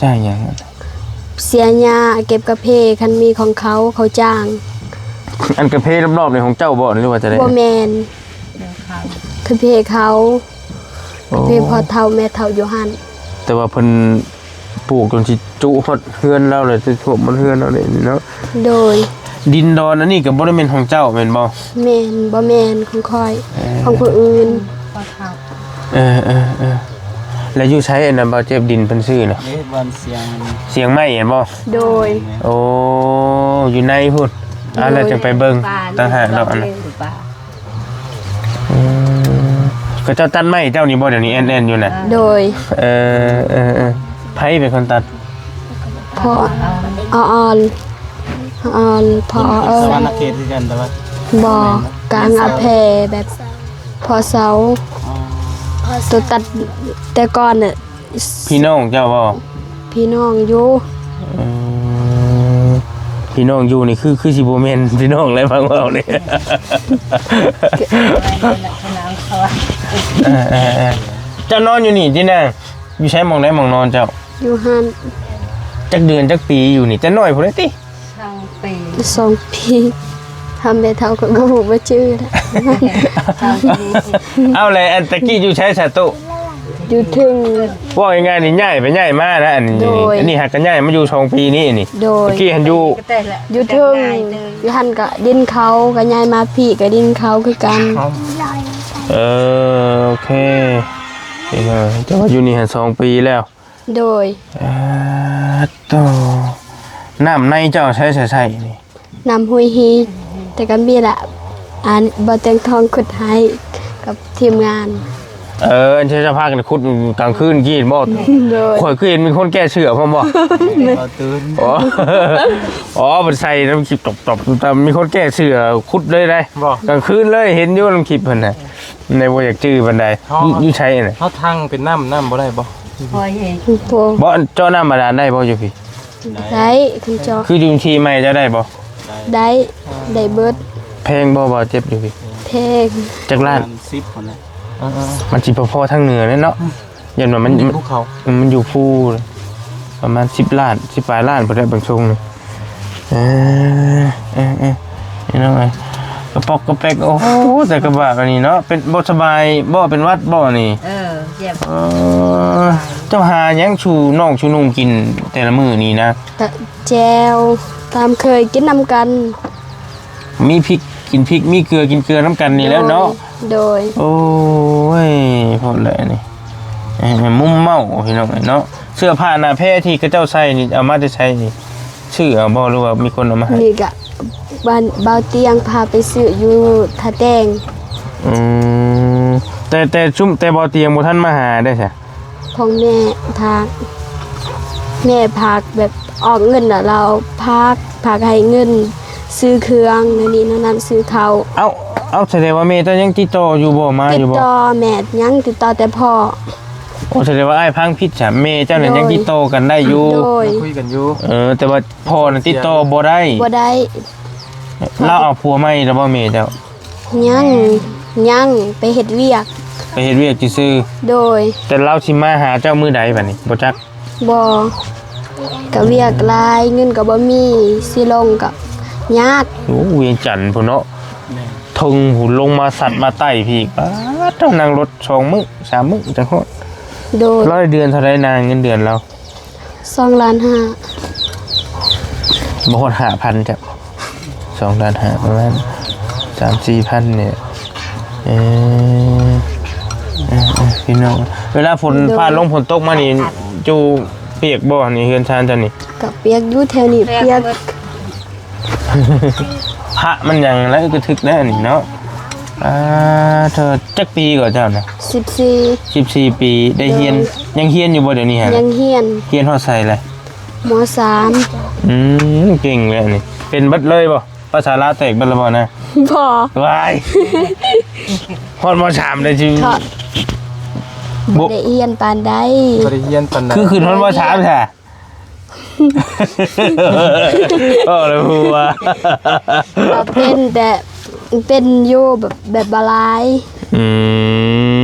ຈ້າງຫຍັງ? ເສຍຫຍ້າ ເກັບກາເຟ ຄັນມີຂອງເຂົາ ເຂົາຈ້າງ. ອັນກາເຟລອບໆນີ້ຂອງເຈົ້າບໍ່ ຫຼືວ່າຈັ່ງໃດ? ບໍ່ແມ່ນ ກາເຟເຂົາ. ໂອ້ ກາເຟພໍ່ເຖົ້າແມ່ເຖົ້າຢູ່ຫັ້ນ. ແຕ່ວ່າເພິ່ນປູກຈົນຊິຈຸຮອດເຮືອນລາວເລີຍ ຈະຖ້ວມຮອດເຮືອນລາວເລີຍເນາະ? ໂດຍ. ດິນດອນອັນນີ້ກໍບໍ່ໄດ້ແມ່ນຂອງເຈົ້າແມ່ນບໍ່? ແມ່ນ ບໍ່ແມ່ນຂອງຂ້ອຍ. ເອີ ຂອງຜູ້ອື່ນ. ເອີໆໆ ແລ້ວຢູ່ໃສອັນນັ້ນ ບ່າວເຈັບ ດິນເພິ່ນຊື້ນະ? ເດ້ ບ່ອນສຽງ ສຽງໄມ້ແມ່ນບໍ່? ໂດຍ. ໂອ້ ຢູ່ໃນພຸ້ນ. ອ່າ ໂດຍ. ແລ້ວຈັ່ງໄປເບິ່ງຕ່າງຫາກດອກອັນນັ້ນ. ອືມ ເຂົາເຈົ້າຕັດໄມ້ເຈົ້ານີ້ບໍ່ ດຽວນີ້ແອ່ນໆຢູ່ນະ? ໂດຍ. ເອີໆໆ ໃຜເປັນຄົນຕັດ? ພໍ່ ອອນ ອອນ ພໍ່ ອອນ ສະຫວັນນະເຂດຄືກັນ ແຕ່ວ່າ ບໍ່ ກາງອາແພ ແບບພໍ່ເຊົາ. ອໍ ໂຕຕັດແຕ່ກ່ອນນະ. ພີ່ນ້ອງເຈົ້າບໍ່? ພີ່ນ້ອງຢູ່. ເອີ ພີ່ນ້ອງຢູ່ນີ້ຄື ຄືຊິບໍ່ແມ່ນພີ່ນ້ອງແລ້ວ ຟັງເວົ້ານີ້. ເອີໆໆ ເຈົ້ານອນຢູ່ນີ້ຕິນາ? ຢູ່ໃສ ໝ່ອງໃດໝ່ອງນອນເຈົ້າ? ຢູ່ຫັ້ນ. ຈັກເດືອນຈັກປີຢູ່ນີ້? ແຕ່ນ້ອຍພຸ້ນເດ້ຕິ? ສອງປີ. ຖາມແມ່ເຖົ້າກໍບໍ່ຮູ້ວ່າຈື່ລະ. ເອົາແຫຼະ ອັນຕະກີ້ຢູ່ໃສສະໂຕ? ຢູ່ເທິງ. ເວົ້າງ່າຍໆນີ້ ຍ້າຍໄປຍ້າຍມານະ ອັນນີ້. ໂດຍ. ອັນນີ້ຫາກະຍ້າຍມາຢູ່ສອງປີນີ້ນີ້. ໂດຍ. ຕະກີ້ຫັ້ນຢູ່ ຢູ່ເທິງ. ຢູ່ຫັ້ນກະດິນເຂົາ ກະຍ້າຍມາພີ້ກະດິນເຂົາຄືກັນ. ເອີ ໂອເຄ. ແຕ່ວ່າຢູ່ນີ້ຫັ້ນສອງປີແລ້ວ. ໂດຍ. ອາ ໂຕ ນ້ຳໃນເຈົ້າໃຊ້ ໃຊ້ ໃຊ້ນີ້? ນ້ຳຫ້ວຍຮີ ແຕ່ກໍມີລະ ອັນ ບໍ່ແຕງທອງຂຸດໃຫ້ກັບທີມງານ. ເອີ ອັນທີ່ເຈົ້າພາກັນຂຸດກາງຄືນກີ້ບໍ? ໂດຍ. ຂ້ອຍຄືເຫັນມີຄົນແກ້ເສື້ອພ້ອມບໍ? ບໍ່ຕື່ນ. ອໍ ອໍ ເພິ່ນໃສ່ນ້ຳຄີບຕອບໆ ແຕ່ມີຄົນແກ້ເສື້ອຂຸດເລີຍໄດ໋. ບໍ່ ກາງຄືນເລີຍ ເຫັນຢູ່ນ້ຳຄີບເພິ່ນນະ. ໃນບໍ່ຢາກຈື່ປານໃດ. ເຮົາ ຢູ່ ຢູ່ໃສນະ? ເຮົາທັງເປັນນ້ຳ ນ້ຳບໍ່ໄດ້ບໍ່? ບໍ່ ເຈາະນ້ຳບາດານໄດ້ບໍ່ຢູ່ພີ້? ໄດ້ ຄັນເຈາະ. ຄືຢູ່ທີ່ໃໝ່ເຈົ້າໄດ້ບໍ່? ໄດ້ ໄດ້ເບິດ. ແພງບໍ່ ບ່າວເຈັບຢູ່ພີ້? ແພງ. ຈັກລ້ານ? ສິບພຸ້ນແຫຼະ. ມັນຊິພໍໆທາງເໜືອແຫຼະເນາະ. ຢ້ານວ່າມັນ ມັນຢູ່ພູເຂົາ ມັນ ມັນຢູ່ພູ ປະມານສິບລ້ານ ສິບປາຍລ້ານພຸ້ນແຫຼະ ເບິ່ງຊົງນີ້. ເອີ ເອີ ເອີ ພີ່ນ້ອງເອີຍ ກະປອກກະແປກ. ໂອ້ ແຕ່ກະບາດອັນນີ້ເນາະ. ເປັນບໍ່ສະບາຍບໍ່? ເປັນຫວັດບໍ່ນີ້? ເອີ ເຈັບ. ເອີ ເຈົ້າຫາຫຍັງສູ່ນ້ອງສູ່ນຸ່ງກິນແຕ່ລະມື້ນີ້ນະ? ແຈ່ວ ຕາມເຄີຍ ກິນນຳກັນ. ມີພິກກິນພິກ ມີເກືອກິນເກືອນຳກັນນີ້ແຫຼະເນາະ. ໂດຍ ໂດຍ. ໂອ້ຍ ໂພດແຫຼະນີ້. ມຸມເມົ້າພີ່ນ້ອງເອີຍເນາະ. ເສື້ອຜ້າໜ້າແພທີ່ເຂົາເຈົ້າໃສ່ນີ້ ເອົາມາແຕ່ໃສນີ້? ຊື້ເອົາບໍ່ ຫຼືວ່າມີຄົນເອົາມາໃຫ້? ນີ້ກະບ້ານບ່າວຕຽງພາໄປຊື້ຢູ່ທ່າແຕງ. ອືມ ແຕ່ ແຕ່ຊຸມ ແຕ່ບ່າວຕຽງບໍ່ທັນມາຫາໄດ້ຊະ? ຂອງແມ່ພາ. ແມ່ຝາກແບບອອກເງິນ ແລ້ວລາວຝາກ ຝາກໃຫ້ເງິນຊື້ເຄື່ອງ ແນວນີ້ແນວນັ້ນ ຊື້ເຂົ້າ. ເອົ້າ ເອົ້າ ສະແດງວ່າແມ່ເຈົ້າຍັງຕິດຕໍ່ຢູ່ບໍ່? ມາຢູ່ບໍ່? ຕິດຕໍ່ແມ່ຍັງ ຕິດຕໍ່ແຕ່ພໍ່. ໂອ້ ສະແດງວ່າອ້າຍຟັງຜິດຊະ ແມ່ເຈົ້ານັ້ນ ໂດຍ ຍັງຕິດຕໍ່ກັນໄດ້ຢູ່. ໂດຍ ຍັງຄຸຍກັນຢູ່. ເອີ ແຕ່ວ່າພໍ່ນັ້ນຕິດຕໍ່ບໍ່ໄດ້. ບໍ່ໄດ້. ລາວເອົາຜົວໃໝ່ແລ້ວບໍ່ແມ່ເຈົ້າ? ຍັງ ຍັງ ໄປເຮັດວຽກ. ໄປເຮັດວຽກຊື່ໆ. ໂດຍ. ແຕ່ລາວຊິມາຫາເຈົ້າມື້ໃດບັດນີ້? ບໍ່ຈັກ. ບໍ່ ກະວຽກຫຼາຍ ເງິນກະບໍ່ມີ ຊິລົງກະຍາກ. ໂອ້ ວຽງຈັນພຸ້ນເນາະ. ແມ່ນ. ເທິງພຸ້ນ ລົງມາສັດມາໃຕ້ພີ້. ປາດ ຕ້ອງນັ່ງລົດສອງມື້ສາມມື້ຈັ່ງຮອດ. ໂດຍ. ລາຍເດືອນເທົ່າໃດນາງ ເງິນເດືອນລາວ? ສອງລ້ານຫ້າ. ບໍ່ຮອດຫ້າພັນຈ້ະ ສອງລ້ານຫ້າ ປະມານສາມສີ່ພັນນີ້. ເອີ ເອີ ເອີ ພີ່ນ້ອງ ເວລາຝົນ ໂດຍ ຟ້າລົງຝົນຕົກມານີ້ ຢູ່ປຽກບໍ່ນີ້ ເຮືອນຊານເຈົ້ານີ້? ກະປຽກຢູ່ ແຖວນີ້ປຽກ. ພະມັນຫຍັງແລ້ວກະຖືກແລ້ວນີ້ເນາະ. ອ່າ ເຈົ້າຈັກປີກໍເຈົ້ານະ? ສິບສີ່. ສິບສີ່ປີ ໄດ້ຮຽນ. ໂດຍ. ຍັງຮຽນຢູ່ບໍ່ດຽວນີ້ຫະ? ຍັງຮຽນ. ຮຽນຮອດໃສແລ້ວ? ມໍສາມ. ອືມ ເກັ່ງແລ້ວນີ້. ເປັນເບິດເລີຍບໍ່? ພາສາລາວແຕກເບິດແລ້ວບໍ່ນະ? ບໍ່. ວ້າຍ ຮອດມໍສາມແລ້ວຊິ ບໍ່ໄດ້ຮຽນປານໃດ. ບໍ່ໄດ້ຮຽນປານໃດ ຄືຂຶ້ນຮອດມໍສາມຊະ. ເວົ້າແລ້ວຫົວ. ກໍເປັນແຕ່ ເປັນຢູ່ແບບ ແບບບໍ່ຫຼາຍ. ອືມ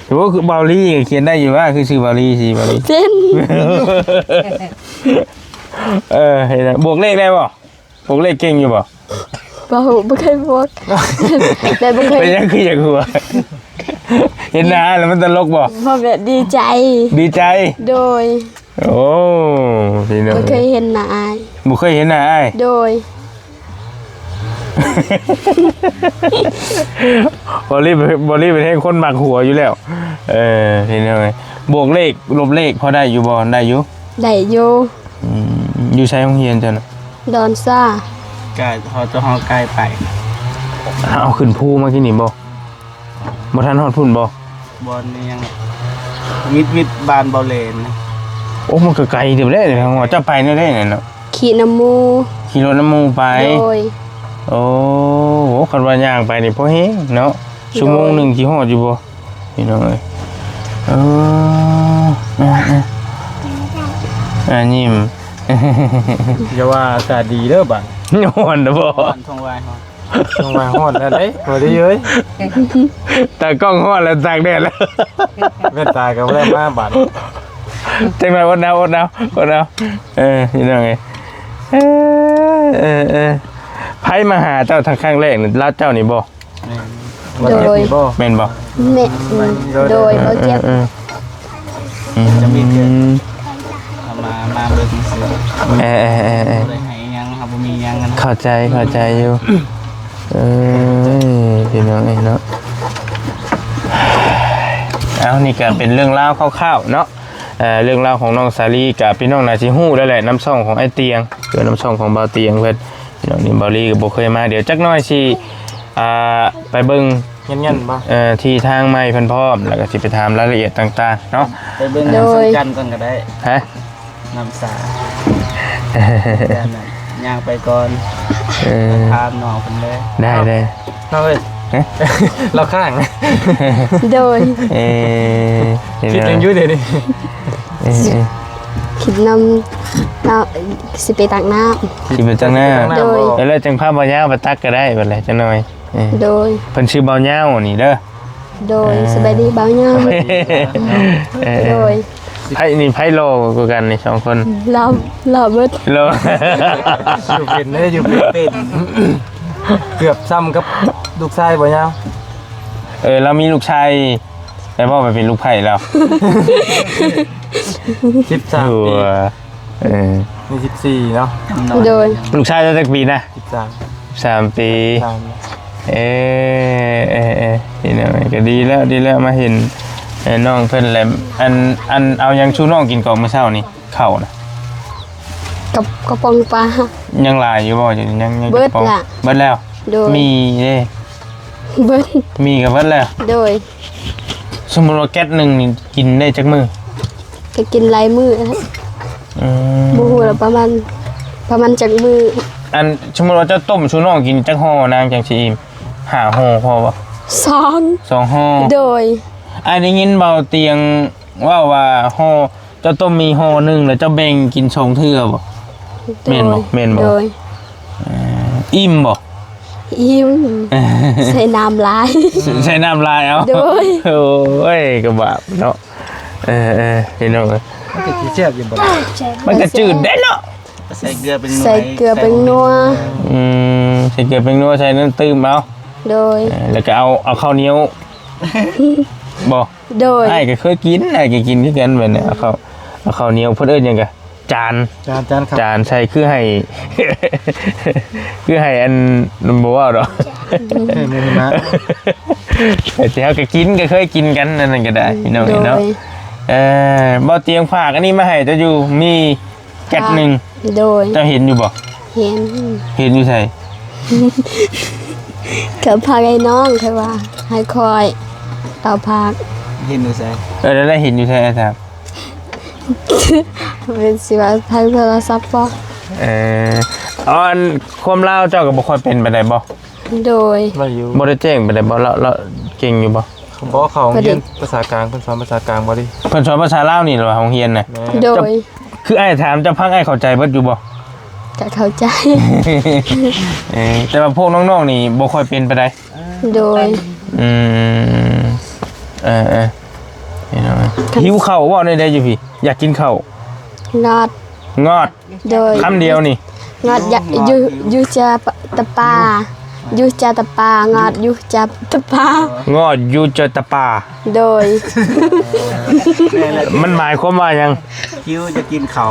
ໂອ້ ຄືເບົາລີຂຽນໄດ້ຢູ່ຫວາ? ຄືຊື່ເບົາລີ ຊິເບົາລີ ເປັນ. ເອີ ເຫັນແລ້ວ ບວກເລກໄດ້ບໍ່? ບວກເລກເກັ່ງຢູ່ບໍ່? ບໍ່ຮູ້ ບໍ່ເຄີຍບວກ ແບບບໍ່ເຄີຍ. ເປັນຫຍັງຄືຢາກຫົວ? ເຫັນໜ້າອ້າຍແລ້ວມັນຕະຫຼົກບໍ່? ບໍ່ ແບບດີໃຈ. ດີໃຈ? ໂດຍ. ໂອ້ ພີ່ນ້ອງ ບໍ່ເຄີຍເຫັນໜ້າອ້າຍ. ບໍ່ເຄີຍເຫັນໜ້າອ້າຍ? ໂດຍ. ບໍ່ລີ ບໍ່ລີເປັນແຮງຄົນມັກຫົວຢູ່ແລ້ວ. ເອີ ພີ່ນ້ອງເອີຍ ບວກເລກລົບເລກພໍໄດ້ຢູ່ບໍ່? ໄດ້ຢູ່. ໄດ້ຢູ່. ອືມ ຢູ່ໃສໂຮງຮຽນເຈົ້ານະ? ດອນຊາ. ກາຍ ເຮົາ ເຈົ້າເຮົາກາຍໄປ. ເອົາຂຶ້ນພູມາກີ້ນີ້ບໍ່? ບໍ່ທັນຮອດພຸ້ນບໍ່? ບ່ອນນີ້ຍັງ ວິດ ວິດບ້ານເບົາແຫຼນ. ໂອ້ ມັນກໍໄກເຕີບແລ້ວ ເຈົ້າໄປແນວໃດນັ້ນເນາະ? ຂີ່ນຳໝູ່. ຂີ່ລົດນຳໝູ່ໄປ. ໂດຍ. ໂອ້ ໂຫ ຄັນວ່າຍ່າງໄປນີ້ພໍແຮງເນາະ. ໂດຍ. ຊົ່ວໂມງໜຶ່ງຊິຮອດຢູ່ບໍ່? ພີ່ນ້ອງເອີຍ ເອີ ເອີ ເອີ ອ່າ ຍິ້ມ ຢ່າວ່າອາກາດດີເດີບາດ ຮ້ອນເດີບໍ່? ຮ້ອນ ທົ່ງວາຍຮ້ອນ ທົ່ງວາຍຮ້ອນແລ້ວເດ້ ບໍ່ໄດ້ເອີຍ ຕາກ້ອງຮ້ອນແລ້ວ ຕາກແດດແລ້ວ ແວ່ນຕາກໍບໍ່ໄດ້ມາບາດ ຈັກໜ້ອຍ ອົດເອົາ ອົດເອົາ ອົດເອົາ ເອີ ພີ່ນ້ອງເອີຍ ເອີ ເອີ ເອີ ໃຜມາຫາເຈົ້າຄັ້ງແລກນີ້ ລາວເຈົ້ານີ້ບໍ່? ແມ່ນ ໂດຍ ແມ່ນບໍ່? ແມ່ນ ໂດຍ ບໍ່ເຈັບ ເອີ ເອີ ເອີ ອືມ ເອົາມາ ມາເບິ່ງຊື່ ເອີ ເອີ ເອີ ບໍ່ໄດ້ໃຫ້ຫຍັງ ເຮົາບໍ່ມີຫຍັງນະ ເຂົ້າໃຈ ເຂົ້າໃຈຢູ່ ເອີ ພີ່ນ້ອງເອີຍເນາະ ເອົາ ນີ້ກໍເປັນເລື່ອງລາວຄ່າວໆເນາະ ເອີ ເລື່ອງລາວຂອງນ້ອງສາລີ ກໍພີ່ນ້ອງໜ້າຊິຮູ້ແລ້ວແຫຼະ ນຳຊ່ອງຂອງອ້າຍຕຽງ ຫຼືນຳຊ່ອງຂອງບ່າວຕຽງເພິ່ນ ພີ່ນ້ອງນີ້ ບ່າວລີກໍບໍ່ເຄີຍມາ ດຽວຈັກໜ້ອຍຊິ ອ່າ ໄປເບິ່ງ ເງືອນໆບໍ່? ເອີ ທີ່ທາງໃໝ່ເພິ່ນພ້ອມ ແລ້ວກໍຊິໄປຖາມລາຍລະອຽດຕ່າງໆເນາະ ໄປເບິ່ງ ໂດຍ ນ້ຳຊາຈັນກ່ອນກໍໄດ້ ຮະ? ນ້ຳຊາ ຍ່າງໄປກ່ອນ ເອີ ຖາມນ້ອງເພິ່ນເລີຍ ໄດ້ ໄດ້ ນ້ອງເອີຍ ຮະ? ລາວຄ້າງ ໂດຍ ເອີ ຄິດຫຍັງຢູ່ດຽວນີ້? ເອີ ເອີ ຄິດນຳ ເອົາ ຊິໄປຕັກນ້ຳ ຊິໄປຕັກນ້ຳ ໂດຍ ເອີ ແລ້ວຈັ່ງພາບ່າວຍາວໄປຕັກກໍໄດ້ ບັດແລ້ວຈັກໜ້ອຍ ເອີ ໂດຍ ເພິ່ນຊື່ບ່າວຍາວນີ້ເດີ ໂດຍ ເອີ ສະບາຍດີບ່າວຍາວ ເອີ ໂດຍ ໃຜນີ້ໃຜຫຼໍ່ກວ່າກັນນີ້ສອງຄົນ? ຫຼໍ່ ຫຼໍ່ເບິດ ຫຼໍ່ ຢູ່ເປັນເດີ ຢູ່ເປັນ ເກືອບຊ່ຳກັບລູກຊາຍບ່າວຍາວ ເອີ ລາວມີລູກຊາຍ ແຕ່ເວົ້າໄປເປັນລູກໃພ້ແລ້ວ ສິບສາມປີ ເອີ ມີສິບສີ່ເນາະ ໂດຍ ລູກຊາຍເຈົ້າຈັກປີນະ? ສິບສາມ ສາມປີ ສາມ ເອີ ເອີ ເອີ ພີ່ນ້ອງ ກໍດີແລ້ວ ດີແລ້ວ ມາເຫັນ ເອີ ນ້ອງເພິ່ນແຫຼະ ອັນ ອັນ ເອົາຫຍັງສູ່ນ້ອງກິນກ່ອນມື້ເຊົ້ານີ້ ເຂົ້ານະ? ກັບກະປ໋ອງປາ ຍັງຫຼາຍຢູ່ບໍ່? ຍັງ ຍັງ ເບິດລະ ເບິດແລ້ວ ໂດຍ ມີເດ້ ເບິດ ມີກໍເບິດແລ້ວ ໂດຍ ສົມມຸດວ່າແກັດໜຶ່ງນີ້ກິນໄດ້ຈັກມື້? ກໍກິນຫຼາຍມື້ແລ້ວ ອື ອືມ ບໍ່ຮູ້ລະ ປະມານ ປະມານຈັກມື້. ອັນ ສົມມຸດວ່າເຈົ້າຕົ້ມສູ່ນ້ອງກິນຈັກຫໍ່ນາງຈັ່ງຊິອີ່ມ? ຫ້າຫໍ່ພໍບໍ່? ສອງ ສອງຫໍ່. ໂດຍ. ອ້າຍໄດ້ຍິນເບົາຕຽງເວົ້າວ່າຫໍ່ ເຈົ້າຕົ້ມໝີ່ຫໍ່ໜຶ່ງ ແລ້ວເຈົ້າແບ່ງກິນສອງເທື່ອບໍ່? ໂດຍ. ແມ່ນບໍ່? ແມ່ນບໍ່? ໂດຍ. ເອີ ອີ່ມບໍ່? ອີ່ມ. ໃສ່ນ້ຳຫຼາຍ. ໃສ່ນ້ຳຫຼາຍເອົາ. ໂດຍ. ໂອ້ຍ ກະບາບເນາະ. ເອີໆ ພີ່ນ້ອງເອີຍ ມັນກະຊິແຊບຢູ່ບໍ່ລະ? ມັນກະຈືດເດ້ເນາະ. ໃສ່ເກືອແປ້ງນົວ ໃສ່ເກືອແປ້ງນົວ. ອືມ ໃສ່ເກືອແປ້ງນົວ ໃສ່ນ້ຳຕື່ມເອົາ. ໂດຍ. ເອີ ແລ້ວກະເອົາ ເອົາເຂົ້າໜຽວບໍ່? ໂດຍ. ອ້າຍກະເຄີຍກິນ ອ້າຍກະກິນຄືກັນແບບນີ້ ເອົາເຂົ້າ ເອົາເຂົ້າໜຽວ ເພິ່ນເອີ້ນຫຍັງກະ ຈານ ຈານ ຈານ ເຂົ້າ ຈານໃສ່ ຄືໃຫ້ ຄືໃຫ້ອັນ ບໍ່ເວົ້າດອກ. ແຕ່ເຮົາກະກິນ ກະເຄີຍກິນກັນ ອັນນັ້ນກະໄດ້ ພີ່ນ້ອງເອີຍເນາະ. ໂດຍ. ເອີ ເບົາຕຽງຝາກອັນນີ້ມາໃຫ້ເຈົ້າຢູ່ ມີແກັດໜຶ່ງ. ໂດຍ. ເຈົ້າເຫັນຢູ່ບໍ່? ເຫັນ. ເຫັນຢູ່ໃສ? ເຂົາຝາກໃຫ້ນ້ອງ ຂ້ອຍວ່າໃຫ້ຂ້ອຍເອົາຝາກ. ເຫັນຢູ່ໃສ? ເອີ ແລ້ວໄດ້ເຫັນຢູ່ໃສ ອ້າຍຖາມ? ແມ່ນຊິວ່າທາງໂທລະສັບບໍ່? ເອີ ອັນ ຄວາມລາວເຈົ້າກະບໍ່ຄ່ອຍເປັນປານໃດບໍ່? ໂດຍ. ບໍ່ໄດ້ແຈ້ງປານໃດບໍ່? ລາວ ລາວເກັ່ງຢູ່ບໍ່? ບໍ່ ເຂົາໂຮງຮຽນພາສາກາງ ເພິ່ນສອນພາສາກາງບໍ່ດີ. ເພິ່ນສອນພາສາລາວນີ້ລະວ່າໂຮງຮຽນນະ? ໂດຍ. ຄືອ້າຍຖາມເຈົ້າຟັງ ອ້າຍເຂົ້າໃຈເບິດຢູ່ບໍ່? ກະເຂົ້າໃຈ. ເອີ ແຕ່ວ່າພວກນ້ອງໆນີ້ບໍ່ຄ່ອຍເປັນປານໃດ. ໂດຍ. ອືມ ເອີໆ ຫິວເຂົ້າ ເວົ້າແນວໃດຢູ່ພີ້? ຢາກກິນເຂົ້າ. ງອດ ງອດ. ໂດຍ. ຄຳດຽວນີ້ ງອດ ຢູ່ ຢູ່ຈະຕະປາ ຢູ່ຈະຕະປາ ງອດຢູ່ຈະຕະປາ ງອດຢູ່ຈະຕະປາ. ໂດຍ. ມັນໝາຍຄວາມວ່າຫຍັງ? ຫິວ ຢາກກິນເຂົ້າ.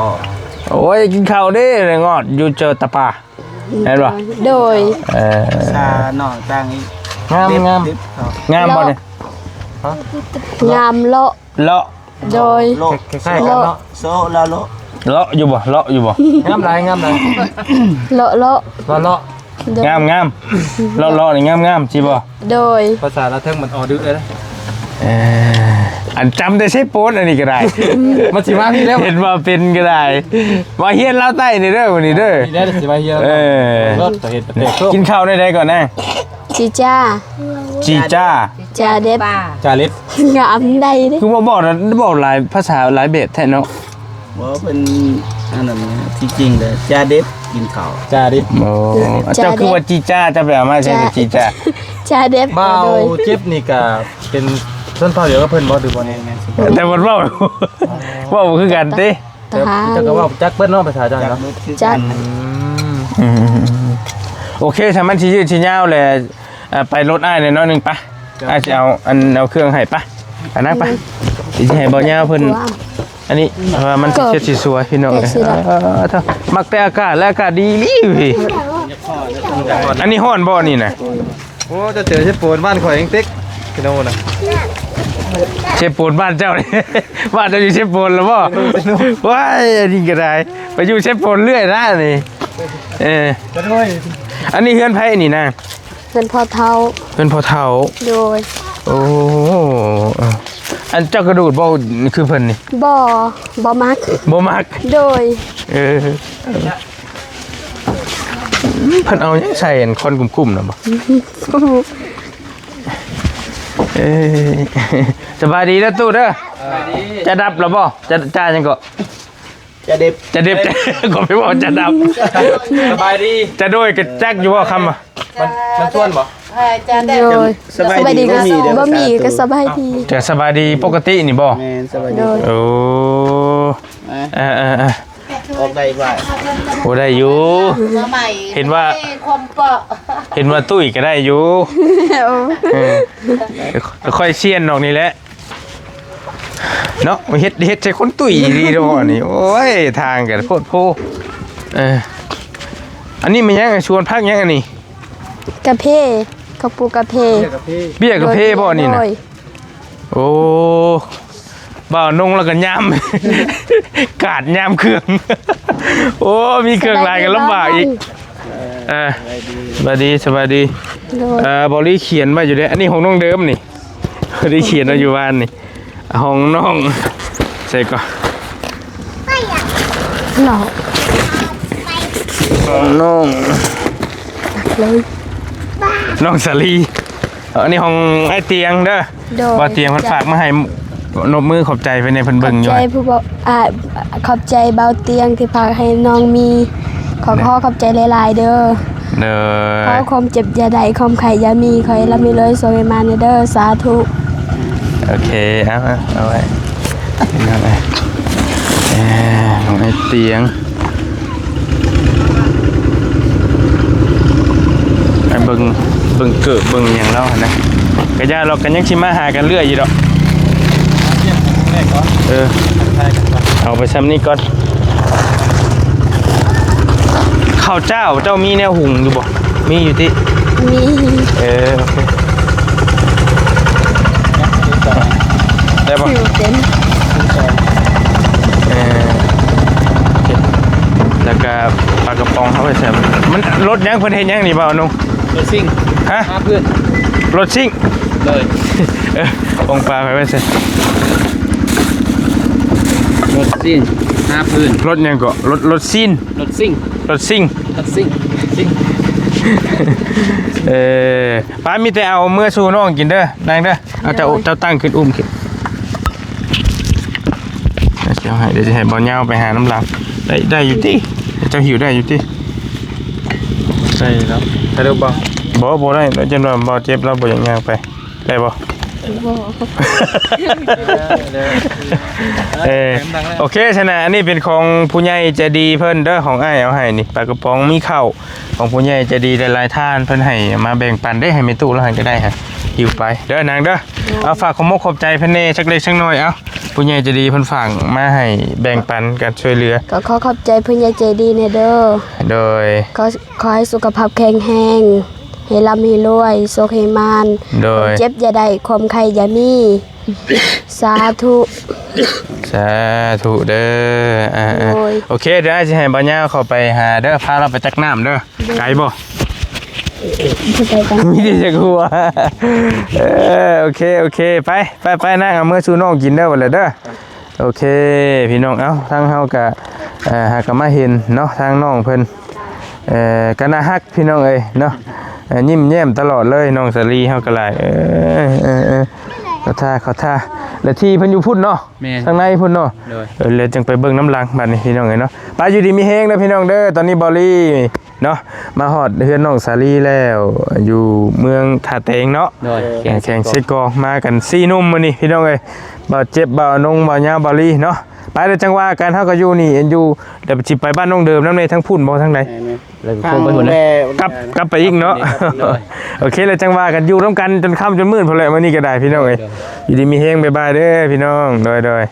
ໂອ້ຍ ກິນເຂົ້າເດ້ ງອດຢູ່ຈະຕະປາ. ແມ່ນບໍ່? ໂດຍ. ເອີ ພາສານ້ອງຕ່າງອີກ. ງາມ ງາມ ງາມບໍ່ນີ້? ງາມ ເລາະ ເລາະ. ໂດຍ. ໂລະ ຄ້າຍໆກັນເນາະ. ໂຊະ ລະ ໂລະ. ເລາະຢູ່ບໍ່? ເລາະຢູ່ບໍ່? ງາມຫຼາຍ ງາມຫຼາຍ. ເລາະ ເລາະ ເລາະ ເລາະ. ໂດຍ. ງາມ ງາມ ເລາະ ເລາະນີ້ງາມ ງາມ ຊິບໍ່? ໂດຍ. ພາສາລາວເທິງມັນອໍດືເລີຍນະ. ເອີ ອັນຈຳແຕ່ເຊໂປນ ອັນນີ້ກະໄດ້ ມັນຊິມາພີ້ແລ້ວ ເຫັນວ່າເປັນກະໄດ້ ມາຮຽນລາວໃຕ້ນີ້ເດີ ມື້ນີ້ເດີ. ນີ້ແຫຼະຊິມາຮຽນ. ເອີ ກິນເຂົ້າແນວໃດກ່ອນນະ? ຈີຈາ ຈີຈາ ຈາເດັດ ຈາເລັດ. ງາມໃດເດ້ ຄືບໍ່ບອກ ບອກຫຼາຍພາສາຫຼາຍແບບແທ້ເນາະ. ບໍ່ ເປັນອັນນັ້ນນະ ທີ່ຈິງແລ້ວຈາເດັດກິນເຂົ້າ. ຈາເດັດ. ໂອ້ ເຈົ້າຄືວ່າຈີຈາ ເຈົ້າໄປເອົາມາໃສຈີຈາ? ຈາເດັດ. ບ່າວເຈັບນີ້ກະເປັນຊົນເຜົ່າດຽວກັບເພິ່ນບໍ່ ຫຼືບໍ່? ແມ່ນໆ. ແຕ່ເພິ່ນເວົ້າ ເວົ້າບໍ່ຄືກັນຕິ. ທະຫານ ເຈົ້າກະເວົ້າຈັກເບິດເນາະ ພາສາເຈົ້າເນາະ. ຈັກ. ອືມ ອືມໆໆໆ. ໂອເຄ ຖ້າມັນຊິຍືດຊິຍາວແຫຼະ ເອີ ໄປລົດອ້າຍແດ່ໜ້ອຍໜຶ່ງປະ. ອ້າຍຊິເອົາອັນ ເອົາເຄື່ອງໃຫ້ປະ. ໄປນາງປະ. ອືມ ຊິໃຫ້ບໍ່ຍາວເພິ່ນ ອັນນີ້ ເພາະວ່າມັນຊິເຊັດຊິສວຍ ພີ່ນ້ອງເອີຍ. ເອີ ມັກແຕ່ອາກາດ ແລະອາກາດດີອີ່ຫຼີ. ອັນນີ້ຮ້ອນບໍ່ນີ້ນະ? ໂອ້ ເຈົ້າເຈີເຊໂປນບ້ານຂ້ອຍເອງຕິກ ພີ່ນ້ອງນະ. ເຊໂປນບ້ານເຈົ້ານີ້ ບ້ານເຈົ້າຢູ່ເຊໂປນລະບໍ່? ວ້າຍ ອັນນີ້ກະໄດ້ ໄປຢູ່ເຊໂປນເລື້ອຍນະນີ້. ເອີ ອັນນີ້ເຮືອນໃຜນີ້ນະ? ເຮືອນພໍ່ເຖົ້າ. ເຮືອນພໍ່ເຖົ້າ. ໂດຍ. ໂອ້ ອັນເຈົ້າກະດູດບໍ່ຄືເພິ່ນນີ້? ບໍ່ ບໍ່ມັກ. ບໍ່ມັກ. ໂດຍ. ເອີ ເພິ່ນເອົາຫຍັງໃສ່ອັນຄ້ອນກຸ້ມໆນະບໍ່? ເອີ ສະບາຍດີເດີຕູ້ເດີ. ຈາດັບລະບໍ່? ຈາ ຈາຫຍັງເກາະ? ຈາເດັບ ຈາເດັບ ຂໍໄປເວົ້າຈາດັບ. ສະບາຍດີ ຈາໂດຍ ກະຈັກຢູ່ບໍ່ຄຳວ່າ ມັນ ມັນຊວນບໍ່? ໂດຍ. ສະບາຍດີ ສະບາຍດີກະບໍ່ມີ ກະສະບາຍດີ. ກະສະບາຍດີປົກກະຕິນີ້ບໍ່? ແມ່ນ ສະບາຍດີ. ໂດຍ. ໂອ້ ເອີໆໆ ອອກໄດ້ບໍ່? ໂອ້ ໄດ້ຢູ່. ເຫັນວ່າ ເຫັນວ່າຕຸ້ຍກະໄດ້ຢູ່. ເອີ ຄ່ອຍຊຽນດອກນີ້ແຫຼະ. ເນາະ ເຮັດ ເຮັດໃສ່ຄົນຕຸ້ຍອີ່ຫຼີເນາະນີ້. ໂອ້ຍ ທາງກະໂພດໂພ. ເອີ ອັນນີ້ແມ່ນຫຍັງ? ສວນຜັກຫຍັງອັນນີ້? ກາເຟ ເຂົາປູກກາເຟ. ເບ້ຍກາເຟບໍ່ນີ້ນະ? ໂດຍ. ໂອ້ ບ່າວນົງລະກະຍາມ ກາດຍາມເຄື່ອງ. ໂອ້ ມີເຄື່ອງຫຼາຍກະລຳບາກອີກ. ເອີ ສະບາຍດີ ສະບາຍດີ. ໂດຍ. ເອີ ເບົາລີຂຽນໄວ້ຢູ່ເດ້ ອັນນີ້ຂອງນ້ອງເດີມນີ້. ໄດ້ຂຽນເອົາຢູ່ບ້ານນີ້ ຫ້ອງນ້ອງ ໃສ່ກ່ອນ. ນ້ອງ ນ້ອງ ເລີຍ ນ້ອງສາລີ. ເອີ ອັນນີ້ຂອງອ້າຍຕຽງເດີ. ໂດຍ ບ່າວຕຽງເພິ່ນຝາກມາໃຫ້ ນົບມືຂອບໃຈເພິ່ນແດ່ ເພິ່ນເບິ່ງຢູ່. ຂອບໃຈຜູ້ບໍ່ ອ່າ ຂອບໃຈບ່າວຕຽງທີ່ຝາກໃຫ້ນ້ອງມີ. ຂໍ ເດີ ຂໍຂອບໃຈຫຼາຍໆເດີ. ເດີ ຂໍຄວາມເຈັບຢ່າໄດ້ ຄວາມໄຂ້ຢ່າມີ ຂໍໃຫ້ລ່ຳໃຫ້ລວຍ ໂຊກໃຫ້ໝານເດີ. ສາທຸ. ໂອເຄ ເອົາ ເອົາໄວ້ ເອົາໄວ້ ເອີ ຂອງອ້າຍຕຽງ. ໄປເບິ່ງ ເບິ່ງເກີບເບິ່ງຫຍັງລາວຫັ້ນນະ. ກະຢ່າດອກ ກະຍັງຊິມາຫາກັນເລື້ອຍຢູ່ດອກ. ເອີ ເອົາໄປຊ່ຳນີ້ກ່ອນ. ເຂົ້າເຈົ້າເຈົ້າມີແນວຫຸງຢູ່ບໍ່? ມີຢູ່ຕິ? ມີ. ເອີ ໂອເຄ ໄດ້ບໍ່? ເປັນ ເອີ ໂອເຄ ແລ້ວກະປາກະປ໋ອງເຮົາໄປໃສ່ ມັນລົດຫຍັງ ເພິ່ນເຮັດຫຍັງນີ້ບ່າວນຸ່ງ? ລົດຊິງ. ຮະ? ຫາພື້ນ. ລົດຊິງ. ໂດຍ. ເອີ ປ໋ອງປາໄປໄວ້ໃສ່ ລົດຊິງ ຫາພື້ນ. ລົດຫຍັງເກາະ? ລົດ ລົດຊິງ. ລົດຊິງ. ລົດຊິງ. ລົດຊິງ ຊິງ. ເອີ ປ້າ ມີແຕ່ເອົາເມືອສູ່ນ້ອງກິນເດີ ນາງເດີ. ເອົາ ເຈົ້າ ເຈົ້າຕັ້ງຂຶ້ນ ອຸ້ມຂຶ້ນ. ດຽວຊິເອົາໃຫ້ ດຽວຊິໃຫ້ບ່າວຍາວໄປຫານຳຫຼັງ. ໄດ້ ໄດ້ຢູ່ຕິ? ເຈົ້າຫິ້ວໄດ້ຢູ່ຕິ? ໄດ້ແລ້ວ ໄດ້ແລ້ວບໍ່? ບໍ່ ບໍ່ໄດ້ ແລ້ວຈັ່ງວ່າບ່າວເຈັບ ລາວບໍ່ຢາກຍ່າງໄປ ໄດ້ບໍ່? ບໍ່. ເອີ ໂອເຄ ຊັ້ນນະ ອັນນີ້ເປັນຂອງຜູ້ໃຫຍ່ໃຈດີເພິ່ນເດີ ຂອງອ້າຍເອົາໃຫ້ນີ້ ປາກະປ໋ອງ ມີເຂົ້າ ຂອງຜູ້ໃຫຍ່ໃຈດີຫຼາຍໆທ່ານ ເພິ່ນໃຫ້ມາແບ່ງປັນເດ້ ໃຫ້ແມ່ຕູ້ລາວຫັ້ນກະໄດ້ ຫິ້ວໄປເດີນາງເດີ. ເອົາ ຝາກຂອບມົກຂອບໃຈເພິ່ນແດ່ ຈັກເລັກຈັກນ້ອຍ. ເອົາ ຜູ້ໃຫຍ່ໃຈດີເພິ່ນຝາກມາໃຫ້ແບ່ງປັນການຊ່ວຍເຫຼືອ. ກໍຂໍຂອບໃຈຜູ້ໃຫຍ່ໃຈດີແດ່ເດີ. ໂດຍ. ຂໍ ຂໍໃຫ້ສຸຂະພາບແຂງແຮງ ໃຫ້ລ່ຳໃຫ້ລວຍ ໂຊກໃຫ້ໝານ. ໂດຍ. ຄວາມເຈັບຢ່າໄດ້ ຄວາມໄຂ້ຢ່າມີ. ສາທຸ ສາທຸເດີ. ອ່າໆ ໂດຍ. ໂອເຄ ດຽວອ້າຍຊິໃຫ້ບ່າວຍາວເຂົ້າໄປຫາເດີ ພາລາວໄປຕັກນ້ຳເດີ. ໂດຍ. ໄກບໍ່? ໄປກັນ ມີແຕ່ຈະກົວ. ເອີ ໂອເຄ ໂອເຄ ໄປ ໄປ ໄປ ນາງເອົາເມືອສູ່ນ້ອງກິນເດີ ບັດລະເດີ. ໂອເຄ ພີ່ນ້ອງ ເອົ້າ ທາງເຮົາກະ ເອີ ຫາກະມາເຫັນເນາະ ທາງນ້ອງເພິ່ນ ເອີ ກະໜ້າຮັກພີ່ນ້ອງເອີຍເນາະ ເອີ ຍິ້ມແຍ້ມຕະຫຼອດເລີຍ ນ້ອງສາລີເຮົາກະຫຼາຍ ເອີ ເອີ ເອີ ເຂົ້າທ່າ ເຂົ້າທ່າ ແລະທີ່ເພິ່ນຢູ່ພຸ້ນເນາະ. ແມ່ນ ທາງໃນພຸ້ນເນາະ. ໂດຍ. ເອີ ແລ້ວຈັ່ງໄປເບິ່ງນຳຫຼັງບາດນີ້ພີ່ນ້ອງເອີຍເນາະ. ໄປ ຢູ່ດີມີແຮງເດີພີ່ນ້ອງເດີ. ຕອນນີ້ບ່າວລີ ເນາະ ມາຮອດເຮືອນນ້ອງສາລີແລ້ວ ຢູ່ເມືອງທ່າແຕງເນາະ. ໂດຍ. ແຂວງເຊກອງ ມາກັນສີ່ໜຸ່ມມື້ນີ້ພີ່ນ້ອງເອີຍ ບ່າວເຈັບ ບ່າວນົງ ບ່າວຍາວ ບ່າວລີເນາະ. ໄປ ແລ້ວຈັ່ງວ່າກັນ ເຮົາກໍຢູ່ນີ້ ຢູ່ ແລ້ວຊິໄປບ້ານນ້ອງເດີມນຳແດ່ ທາງພຸ້ນບໍ່ ທາງໃດ? ແມ່ນໆ ແລ້ວກໍຄົງໄປພຸ້ນນະ ກັບ ກັບໄປອີກເນາະ. ໂດຍ. ໂອເຄ ແລ້ວຈັ່ງວ່າກັນ ຢູ່ນຳກັນຈົນຄ່ຳຈົນມືດພຸ້ນແຫຼະ ມື້ນີ້ກໍໄດ້ພີ່ນ້ອງເອີຍ. ໂດຍ. ຢູ່ດີມີແຮງ ບາຍບາຍເດີພີ່ນ້ອງ. ໂດຍ ໂດຍ.